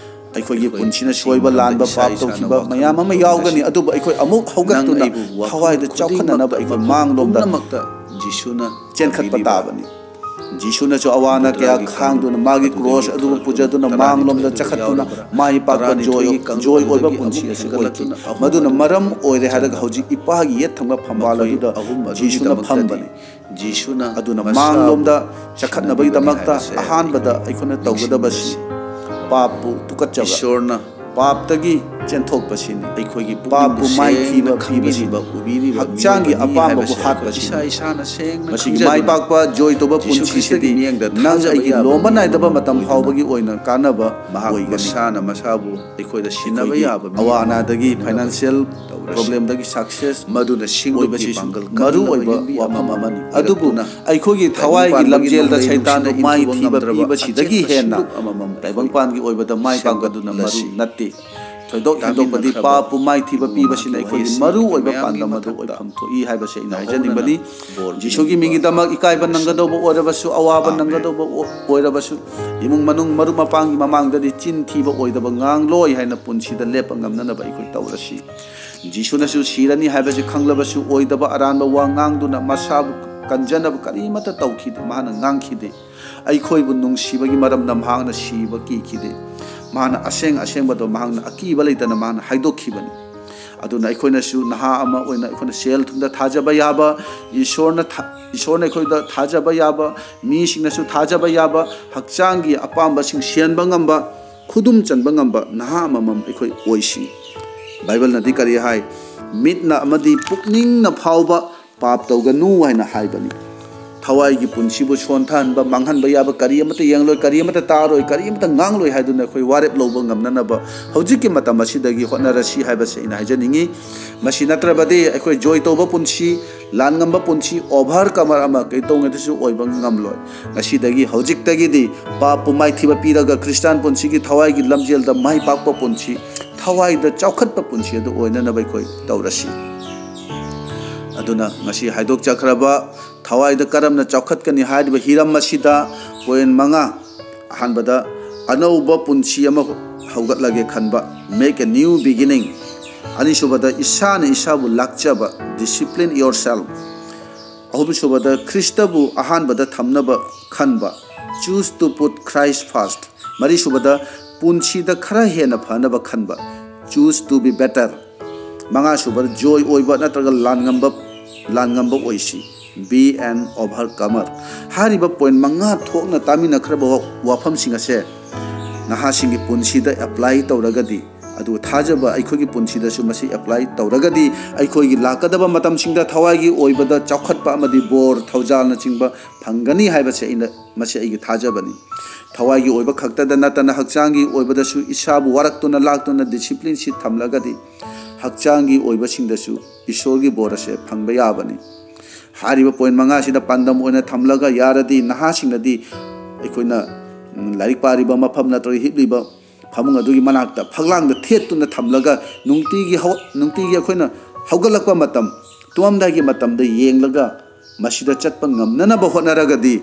ꯑꯩꯈꯣꯏꯒꯤ ꯑꯩꯈꯣꯏ ꯄꯨꯟꯁꯤꯅ ꯁꯣꯏꯕ ꯏꯕꯨꯡꯉꯣ ꯂꯥꯟꯕ ꯏꯁꯥ ꯄꯥꯞ ꯏꯁꯥꯅ ꯇꯧꯈꯤꯕ ꯋꯥꯈꯜ ꯃꯌꯥꯝ ꯑꯃ ꯈꯟꯁꯤ꯫ ꯌꯥꯎꯒꯅꯤ, ꯑꯗꯨꯕꯨ ꯑꯩꯈꯣꯏ ꯑꯃꯨꯛ ꯅꯪ ꯍꯧꯒꯠꯇꯨꯅ ꯑꯩꯕꯨ ꯋꯥꯐꯝ ꯊꯋꯥꯏꯗ ꯈꯨꯗꯤꯡꯃꯛꯇ, ꯆꯥꯎꯈꯠꯅꯅꯕ ꯑꯩꯈꯣꯏ ꯃꯐꯝ ꯃꯥꯡꯂꯣꯝꯗ ꯄꯨꯝꯅꯃꯛꯇ ꯖꯤꯁꯨꯅ ꯆꯦꯟꯈꯠꯄ ꯇꯝꯕꯤꯔꯤꯕ꯭ꯔꯥ? ꯇꯥꯕꯅꯤ꯫ ꯖꯤꯁꯨꯅꯁꯨ ꯑꯋꯥ ꯑꯅꯥ ꯀꯌꯥ ꯈꯥꯡꯗꯨꯅ, ꯃꯥꯒꯤ ꯀ꯭ꯔꯣꯁ ꯑꯗꯨꯕꯨ ꯄꯨꯖꯗꯨꯅ ꯃꯥꯡꯂꯣꯝꯗ ꯆꯈꯠꯇꯨꯅ ꯃꯥꯏ ꯄꯥꯛꯄ ꯖꯣꯏ, ꯖꯣꯏ ꯑꯣꯏꯕ ꯄꯨꯟꯁꯤ ꯑꯁꯤ ꯑꯣꯏꯈꯤ꯫ ꯃꯗꯨꯅ ꯃꯔꯝ ꯑꯣꯏꯔꯦ ꯍꯥꯏꯔꯒ ꯍꯧꯖꯤꯛ ꯏꯄꯥꯒꯤ ꯌꯦꯠ ꯊꯪꯕ ꯐꯝꯕꯥꯜ ꯑꯗꯨꯗ ꯖꯤꯁꯨꯅ ꯐꯝꯕꯅꯤ꯫ ꯖꯤꯁꯨꯅ ꯑꯗꯨꯅ ꯃꯥꯡꯂꯣꯝꯗ ꯆꯈꯠꯅꯕꯒꯤꯗꯃꯛꯇ ꯑꯍꯥꯟꯕꯗ ꯑꯩꯈꯣꯏꯅ ꯇꯧꯒꯗꯕꯁꯤ ꯄꯥꯞꯄꯨ ꯇꯨꯀꯠꯆꯕ, ꯏꯁꯣꯔꯅ ꯄꯥꯞꯇꯒꯤ ꯆꯦꯟꯊꯣꯛꯄꯁꯤꯅꯤ꯫ ꯑꯩꯈꯣꯏꯒꯤ ꯄꯥꯞꯄꯨ ꯄꯨꯛꯅꯤꯡꯕꯨ ꯃꯥꯏꯊꯤꯕ ꯁꯦꯡꯅ ꯄꯤꯕꯁꯤꯅꯤ꯫ ꯈꯪꯕꯤꯔꯤꯕ, ꯎꯕꯤꯔꯤꯕ ꯍꯛꯆꯥꯡꯒꯤ ꯃꯤꯑꯣꯏꯕꯅꯤ ꯑꯄꯥꯝꯕꯕꯨ ꯍꯥꯏꯕꯁꯦ ꯍꯥꯠꯄꯁꯤꯅꯤ꯫ ꯏꯁꯥ ꯏꯁꯥꯅ ꯁꯦꯡꯅ ꯃꯁꯤꯒꯤ ꯈꯪꯖꯗꯨꯅ ꯃꯥꯏ ꯄꯥꯛꯄ ꯖꯣꯏ ꯇꯧꯕ ꯖꯤꯁꯨ ꯈ꯭ꯔꯤꯁꯇꯒꯤ ꯄꯨꯟꯁꯤꯁꯤꯗꯤ ꯃꯤꯠꯌꯦꯡꯗ ꯅꯪ ꯊꯥꯖꯕ ꯑꯩꯒꯤ ꯌꯥꯕ ꯂꯣꯝꯕ ꯃꯤꯑꯣꯏꯕ ꯅꯥꯏꯗꯕ ꯃꯇꯝ ꯑꯣꯏꯗꯨꯅ ꯐꯥꯎꯕꯒꯤ ꯑꯣꯏꯅ ꯀꯥꯟꯅꯕ ꯃꯍꯥꯛ ꯑꯣꯏꯒꯅꯤ꯫ ꯃꯁꯥꯅ ꯃꯁꯥꯕꯨ ꯑꯩꯈꯣꯏꯗ ꯁꯤꯟꯅꯕ ꯑꯩꯈꯣꯏꯒꯤ ꯌꯥꯕ ꯃꯤ ꯑꯋꯥ ꯑꯅꯥꯗꯒꯤ, ꯐꯥꯏꯅꯥꯟꯁꯤꯌꯦꯜ ꯇꯧꯔꯁꯤ꯫ ꯄ꯭ꯔꯣꯕ꯭ꯂꯦꯝꯗꯒꯤ, ꯁꯛꯁꯦꯁ ꯃꯗꯨꯅ ꯁꯤꯡꯂꯨꯞꯀꯤ ꯑꯣꯏꯕꯁꯤꯁꯨ ꯄꯥꯡꯒꯜ ꯃꯔꯨ ꯀꯟꯅꯕ ꯑꯣꯏꯕ ꯌꯨꯝꯕꯤ ꯋꯥꯐꯝ ꯑꯃꯃꯝ ꯑꯃꯅꯤ꯫ ꯄꯤꯔꯛꯇꯨꯅ ꯑꯗꯨꯕꯨ ꯑꯩꯈꯣꯏꯒꯤ ꯊꯋꯥꯏꯒꯤ ꯇꯥꯏꯕꯪ ꯄꯥꯟꯕꯒꯤ ꯂꯝꯖꯦꯜꯗ ꯅꯣꯡꯂꯩ ꯁꯩꯇꯥꯟꯕꯨ ꯅꯨꯡꯁꯤꯠꯅ ꯃꯥꯏ ꯏꯟꯊꯨꯕ ꯊꯤꯕ ꯉꯝꯗ꯭ꯔꯕ ꯄꯤꯕꯁꯤꯗꯒꯤ ꯑꯆꯦꯠꯄ ꯍꯦꯟꯅ ꯁꯤꯡꯂꯨꯞ ꯑꯃꯃꯝ ꯑꯩꯈꯣꯏ ꯇꯥꯏꯕꯪꯄꯥꯟꯒꯤ ꯑꯣꯏꯕꯗ ꯃꯥꯏ ꯄꯥꯛꯄꯗꯨꯅ ꯃꯔꯨ ꯁꯦꯝꯒꯠꯂꯁꯤ꯫ ꯅꯠꯇꯦ꯫ ꯊꯣꯏꯗꯣꯛ ꯍꯦꯟꯗꯣꯛꯄꯗꯤ ꯇꯥꯃꯤꯟꯅꯈ꯭ꯔꯕ ꯄꯥꯞꯄꯨ ꯃꯥꯏꯊꯤꯕ ꯏꯕꯨꯡꯉꯣ ꯄꯤꯕꯁꯤꯅ ꯃꯍꯥꯛꯀꯤ ꯑꯩꯈꯣꯏꯒꯤ ꯋꯥꯍꯩꯁꯤꯡꯒꯤ ꯃꯔꯨ ꯑꯣꯏꯕ ꯃꯌꯥꯝꯒꯤ ꯄꯥꯟꯗꯝ ꯑꯗꯨ ꯃꯊꯛꯇ ꯑꯣꯏꯐꯝ ꯊꯣꯛꯏ ꯍꯥꯏꯕꯁꯤ ꯑꯩꯅ ꯍꯥꯏꯖꯅꯤꯡꯕꯅꯤ꯫ ꯍꯧꯅꯅ ꯕꯣꯔ ꯖꯤꯁꯨꯒꯤ ꯄꯤꯕꯤꯕ ꯃꯤꯡꯒꯤꯗꯃꯛ ꯏꯀꯥꯏꯕ ꯅꯪꯒꯗꯧꯕ ꯑꯣꯏꯔꯕꯁꯨ, ꯑꯋꯥꯕ ꯑꯥꯃꯦꯟ꯫ ꯅꯪꯒꯗꯧꯕ ꯑꯣ-, ꯑꯣꯏꯔꯕꯁꯨ, ꯏꯃꯨꯡ ꯃꯅꯨꯡ ꯃꯔꯨꯞ ꯃꯄꯥꯡꯒꯤ ꯃꯃꯥꯡꯗꯗꯤ ꯆꯤꯟ ꯊꯤꯕ ꯑꯣꯏꯗꯕ ꯉꯥꯡꯂꯣꯏ ꯍꯥꯏꯅ ꯄꯨꯟꯁꯤꯗ ꯂꯦꯞꯄ ꯉꯝꯅꯅꯕ ꯑꯩꯈꯣꯏ ꯇꯧꯔꯁꯤ꯫ ꯖꯤꯁꯨꯅꯁꯨ ꯁꯤꯔꯅꯤ ꯍꯥꯏꯕꯁꯤ ꯈꯪꯂꯕꯁꯨ ꯑꯣꯏꯗꯕ ꯑꯔꯥꯟꯕ ꯋꯥ ꯉꯥꯡꯗꯨꯅ ꯃꯁꯥꯕꯨ ꯀꯟꯖꯅꯕ ꯀꯔꯤꯃꯠꯇ ꯇꯧꯈꯤꯗꯦ, ꯃꯍꯥꯛꯅ ꯉꯥꯡꯈꯤꯗꯦ꯫ ꯑꯩꯈꯣꯏꯕꯨ ꯅꯨꯡꯁꯤꯕꯒꯤ ꯃꯔꯝꯅ ꯃꯍꯥꯛꯅ ꯁꯤꯕ ꯀꯤꯈꯤꯗꯦ꯫ ꯃꯍꯥꯛꯅ ꯑꯁꯦꯡ ꯑꯁꯦꯡꯕꯗꯣ ꯃꯍꯥꯛꯅ ꯑꯀꯤꯕ ꯂꯩꯇꯅ ꯃꯍꯥꯛꯅ ꯍꯥꯏꯗꯣꯛꯈꯤꯕꯅꯤ꯫ ꯑꯗꯨꯅ ꯑꯩꯈꯣꯏꯅꯁꯨ ꯅꯍꯥ ꯑꯃ ꯑꯣꯏꯅ ꯑꯩꯈꯣꯏꯅ ꯁꯦꯜ ꯊꯨꯝꯗ ꯊꯥꯖꯕ ꯌꯥꯕ, ꯏꯁꯣꯔꯅ ꯊꯥ-, ꯏꯁꯣꯔꯅ ꯑꯩꯈꯣꯏꯗ ꯊꯥꯖꯕ ꯌꯥꯕ, ꯃꯤꯁꯤꯡꯅꯁꯨ ꯊꯥꯖꯕ ꯌꯥꯕ, ꯍꯛꯆꯥꯡꯒꯤ ꯑꯄꯥꯝꯕꯁꯤꯡ ꯁꯦꯟꯕ ꯉꯝꯕ, ꯈꯨꯗꯨꯝ ꯆꯟꯕ ꯉꯝꯕ ꯅꯍꯥ ꯑꯃꯃꯝ ꯑꯩꯈꯣꯏ ꯑꯣꯏꯁꯤ꯫ ꯕꯥꯏꯕꯜꯅꯗꯤ ꯀꯔꯤ ꯍꯥꯏ? "ꯃꯤꯠꯅ ꯑꯃꯗꯤ ꯄꯨꯛꯅꯤꯡꯅ ꯐꯥꯎꯕ ꯄꯥꯞ ꯇꯧꯒꯅꯨ" ꯍꯥꯏꯅ ꯍꯥꯏꯕꯅꯤ꯫ ꯊꯋꯥꯏꯒꯤ ꯄꯨꯟꯁꯤꯕꯨ ꯁꯣꯟꯊꯍꯟꯕ, ꯃꯥꯡꯍꯟꯕ ꯌꯥꯕ ꯀꯔꯤ ꯑꯃꯠꯇ ꯌꯦꯡꯂꯣꯏ, ꯀꯔꯤ ꯑꯃꯠꯇ ꯇꯥꯔꯣꯏ, ꯀꯔꯤ ꯑꯃꯠꯇ ꯉꯥꯡꯂꯣꯏ ꯍꯥꯏꯗꯨꯅ ꯑꯩꯈꯣꯏ ꯋꯥꯔꯦꯞ ꯂꯧꯕ ꯉꯝꯅꯅꯕ ꯍꯧꯖꯤꯛꯀꯤ ꯃꯇꯝ ꯑꯁꯤꯗꯒꯤ ꯍꯣꯠꯅꯔꯁꯤ ꯍꯥꯏꯕꯁꯤ ꯑꯩꯅ ꯍꯥꯏꯖꯅꯤꯡꯉꯤ꯫ ꯃꯁꯤ ꯅꯠꯇ꯭ꯔꯕꯗꯤ ꯑꯩꯈꯣꯏ ꯖꯣꯏ ꯇꯧꯕ ꯄꯨꯟꯁꯤ, ꯂꯥꯟ ꯉꯝꯕ ꯄꯨꯟꯁꯤ, ꯑꯣꯚꯔꯀꯃꯔ ꯑꯃ ꯀꯩꯗꯧꯉꯩꯗꯁꯨ ꯑꯣꯏꯕ ꯉꯝꯂꯣꯏ꯫ ꯉꯁꯤꯗꯒꯤ, ꯍꯧꯖꯤꯛꯇꯒꯤꯗꯤ ꯄꯥꯞꯄꯨ ꯃꯥꯏꯊꯤꯕ ꯄꯤꯔꯒ ꯈ꯭ꯔꯤꯁꯇꯥꯟ ꯄꯨꯟꯁꯤꯒꯤ ꯊꯋꯥꯏꯒꯤ ꯂꯝꯖꯦꯜꯗ ꯃꯥꯏ ꯄꯥꯛꯄ ꯄꯨꯟꯁꯤ, ꯊꯋꯥꯏꯗ ꯆꯥꯎꯈꯠꯄ ꯄꯨꯟꯁꯤ ꯑꯗꯨ ꯑꯣꯏꯅꯅꯕ ꯑꯩꯈꯣꯏ ꯇꯧꯔꯁꯤ꯫ ꯑꯗꯨꯅ ꯉꯁꯤ ꯍꯥꯏꯗꯣꯛꯆꯈ꯭ꯔꯕ ꯊꯋꯥꯏꯗ ꯀꯔꯝꯅ ꯆꯥꯎꯈꯠꯀꯅꯤ ꯍꯥꯏꯔꯤꯕ ꯍꯤꯔꯝ ꯑꯁꯤꯗ ꯄꯣꯏꯟ ꯃꯉꯥ, ꯑꯍꯥꯟꯕꯗ, ꯑꯅꯧꯕ ꯄꯨꯟꯁꯤ ꯑꯃ ꯍꯧꯒꯠꯂꯒꯦ ꯈꯟꯕ, make a new beginning꯫ ꯑꯅꯤꯁꯨꯕꯗ, ꯏꯁꯥꯅ ꯏꯁꯥꯕꯨ ꯂꯥꯛꯆꯕ, discipline yourself꯫ ꯑꯍꯨꯝꯁꯨꯕꯗ, ꯈ꯭ꯔꯤꯁꯇꯕꯨ ꯑꯍꯥꯟꯕꯗ ꯊꯝꯅꯕ ꯈꯟꯕ, choose to put Christ first꯫ ꯃꯔꯤꯁꯨꯕꯗ, ꯄꯨꯟꯁꯤꯗ ꯈꯔ ꯍꯦꯟꯅ ꯐꯅꯕ ꯈꯟꯕ, choose to be better꯫ ꯃꯉꯥꯁꯨꯕꯗ, ꯖꯣꯏ ꯑꯣꯏꯕ ꯅꯠꯇ꯭ꯔꯒ ꯂꯥꯟꯉꯝꯕ, ꯂꯥꯟꯉꯝꯕ ꯑꯣꯏꯁꯤ, be an overcomer꯫ ꯍꯥꯏꯔꯤꯕ ꯄꯣꯏꯟ ꯃꯉꯥ ꯊꯣꯛꯅ ꯇꯥꯃꯤꯟꯅꯈ꯭ꯔꯕ ꯋꯥ-, ꯋꯥꯐꯝꯁꯤꯡ ꯑꯁꯦ ꯅꯍꯥꯁꯤꯡꯒꯤ ꯄꯨꯟꯁꯤꯗ ꯑꯦꯄ꯭ꯂꯥꯏ ꯇꯧꯔꯒꯗꯤ, ꯑꯗꯨꯒ ꯊꯥꯖꯕ ꯑꯩꯈꯣꯏꯒꯤ ꯄꯨꯟꯁꯤꯗꯁꯨ ꯃꯁꯤ ꯑꯦꯄ꯭ꯂꯥꯏ ꯇꯧꯔꯒꯗꯤ, ꯑꯩꯈꯣꯏꯒꯤ ꯂꯥꯛꯀꯗꯕ ꯃꯇꯝꯁꯤꯡꯗ ꯊꯋꯥꯏꯒꯤ ꯑꯣꯏꯕꯗ ꯆꯥꯎꯈꯠꯄ ꯑꯃꯗꯤ ꯕꯣꯔ, ꯊꯧꯖꯥꯜꯅꯆꯤꯡꯕ ꯐꯪꯒꯅꯤ ꯍꯥꯏꯕꯁꯦ ꯑꯩꯅ, ꯃꯁꯤ ꯑꯩꯒꯤ ꯊꯥꯖꯕꯅꯤ꯫ ꯊꯋꯥꯏꯒꯤ ꯑꯣꯏꯕ ꯈꯛꯇꯗ ꯅꯠꯇꯅ ꯍꯛꯆꯥꯡꯒꯤ ꯑꯣꯏꯕꯗꯁꯨ ꯏꯁꯥꯕꯨ ꯋꯥꯔꯛꯇꯨꯅ ꯂꯥꯛꯇꯨꯅ ꯗꯤꯁꯤꯄ꯭ꯂꯤꯟꯁꯤ ꯊꯝꯂꯒꯗꯤ, ꯍꯛꯆꯥꯡꯒꯤ ꯑꯣꯏꯕꯁꯤꯡꯗꯁꯨ ꯏꯁꯣꯔꯒꯤ ꯕꯣꯔ ꯑꯁꯦ ꯐꯪꯕ ꯌꯥꯕꯅꯤ꯫ ꯍꯥꯏꯔꯤꯕ ꯄꯣꯏꯟ ꯃꯉꯥꯁꯤꯗ ꯄꯥꯟꯗꯝ ꯑꯣꯏꯅ ꯊꯝꯂꯒ ꯌꯥꯔꯗꯤ ꯅꯍꯥꯁꯤꯡꯅꯗꯤ ꯑꯩꯈꯣꯏꯅ, ꯎꯝ, ꯂꯥꯏꯔꯤꯛ ꯄꯥꯔꯤꯕ ꯃꯐꯝ ꯅꯠꯇ꯭ꯔꯒ ꯍꯤꯞꯂꯤꯕ ꯐꯃꯨꯡ ꯑꯗꯨꯒꯤ ꯃꯅꯥꯛꯇ ꯐꯛꯂꯥꯡꯗ ꯊꯦꯠꯇꯨꯅ ꯊꯝꯂꯒ ꯅꯨꯡꯇꯤꯒꯤ ꯍꯧ-, ꯅꯨꯡꯇꯤꯒꯤ ꯑꯩꯈꯣꯏꯅ ꯍꯧꯒꯠꯂꯛꯄ ꯃꯇꯝ, ꯇꯨꯝꯃꯝꯗꯥꯏꯒꯤ ꯃꯇꯝꯗ ꯌꯦꯡꯂꯒ ꯃꯁꯤꯗ ꯆꯠꯄ ꯉꯝꯅꯅꯕ ꯍꯣꯠꯅꯔꯒꯗꯤ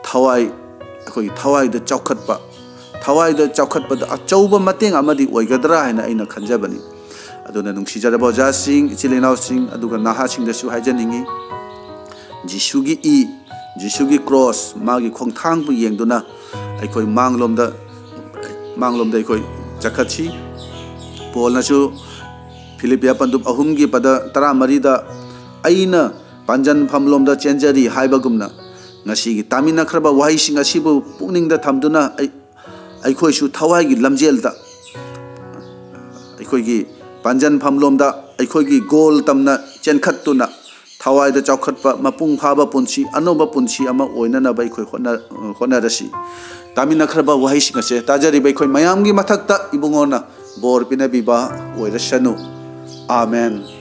ꯊꯋꯥꯏ, ꯑꯩꯈꯣꯏꯒꯤ ꯊꯋꯥꯏꯗ ꯆꯥꯎꯈꯠꯄ, ꯊꯋꯥꯏꯗ ꯆꯥꯎꯈꯠꯄꯗ ꯑꯆꯧꯕ ꯃꯇꯦꯡ ꯑꯃꯗꯤ ꯑꯣꯏꯒꯗ꯭ꯔꯥ ꯍꯥꯏꯅ ꯑꯩꯅ ꯈꯟꯖꯕꯅꯤ꯫ ꯑꯗꯨꯅ ꯅꯨꯡꯁꯤꯖꯔꯕ ꯑꯣꯖꯥꯁꯤꯡ, ꯏꯆꯤꯜ ꯏꯅꯥꯎꯁꯤꯡ, ꯑꯗꯨꯒ ꯅꯍꯥꯁꯤꯡꯗꯁꯨ ꯍꯥꯏꯖꯅꯤꯡꯉꯤ, ꯖꯤꯁꯨꯒꯤ ꯏ, ꯖꯤꯁꯨꯒꯤ ꯀ꯭ꯔꯣꯁ, ꯃꯥꯒꯤ ꯈꯣꯡꯊꯥꯡꯕꯨ ꯌꯦꯡꯗꯨꯅ ꯑꯩꯈꯣꯏ ꯃꯥꯡꯂꯣꯝꯗ, ꯃꯥꯡꯂꯣꯝꯗ ꯑꯩꯈꯣꯏ ꯆꯠꯈꯠꯁꯤ꯫ ꯄꯣꯜꯅꯁꯨ ꯐꯤꯂꯤꯞꯄꯤꯌꯥ ꯄꯟꯗꯨꯞ ꯑꯍꯨꯝꯒꯤ ꯄꯗ ꯇꯔꯥꯃꯔꯤꯗ, "ꯑꯩꯅ ꯄꯥꯟꯖꯟꯐꯝꯂꯣꯝꯗ ꯆꯦꯟꯖꯔꯤ" ꯍꯥꯏꯕꯒꯨꯝꯅ, ꯉꯁꯤꯒꯤ ꯇꯥꯃꯤꯟꯅꯈ꯭ꯔꯕ ꯋꯥꯍꯩꯁꯤꯡ ꯑꯁꯤꯕꯨ ꯄꯨꯛꯅꯤꯡꯗ ꯊꯝꯗꯨꯅ ꯑꯩ, ꯑꯩꯈꯣꯏꯁꯨ ꯊꯋꯥꯏꯒꯤ ꯂꯝꯖꯦꯜꯗ, ꯑꯩꯈꯣꯏꯒꯤ ꯄꯥꯟꯖꯟꯐꯝꯂꯣꯝꯗ ꯑꯩꯈꯣꯏꯒꯤ ꯒꯣꯜ ꯇꯝꯅ ꯆꯦꯟꯈꯠꯇꯨꯅ ꯊꯋꯥꯏꯗ ꯆꯥꯎꯈꯠꯄ, ꯃꯄꯨꯡ ꯐꯥꯕ ꯄꯨꯟꯁꯤ, ꯑꯅꯧꯕ ꯄꯨꯟꯁꯤ ꯑꯃ ꯑꯣꯏꯅꯅꯕ ꯑꯩꯈꯣꯏ ꯍꯣꯠꯅ-, ꯍꯣꯠꯅꯔꯁꯤ꯫ ꯇꯥꯃꯤꯟꯅꯈ꯭ꯔꯕ ꯋꯥꯍꯩꯁꯤꯡ ꯑꯁꯦ ꯇꯥꯖꯔꯤꯕ ꯑꯩꯈꯣꯏ ꯃꯌꯥꯝꯒꯤ ꯃꯊꯛꯇ ꯏꯕꯨꯡꯉꯣꯅ ꯕꯣꯔ ꯄꯤꯅꯕꯤꯕ ꯑꯣꯏꯔꯁꯅꯨ꯫ ꯑꯥꯃꯦꯟ꯫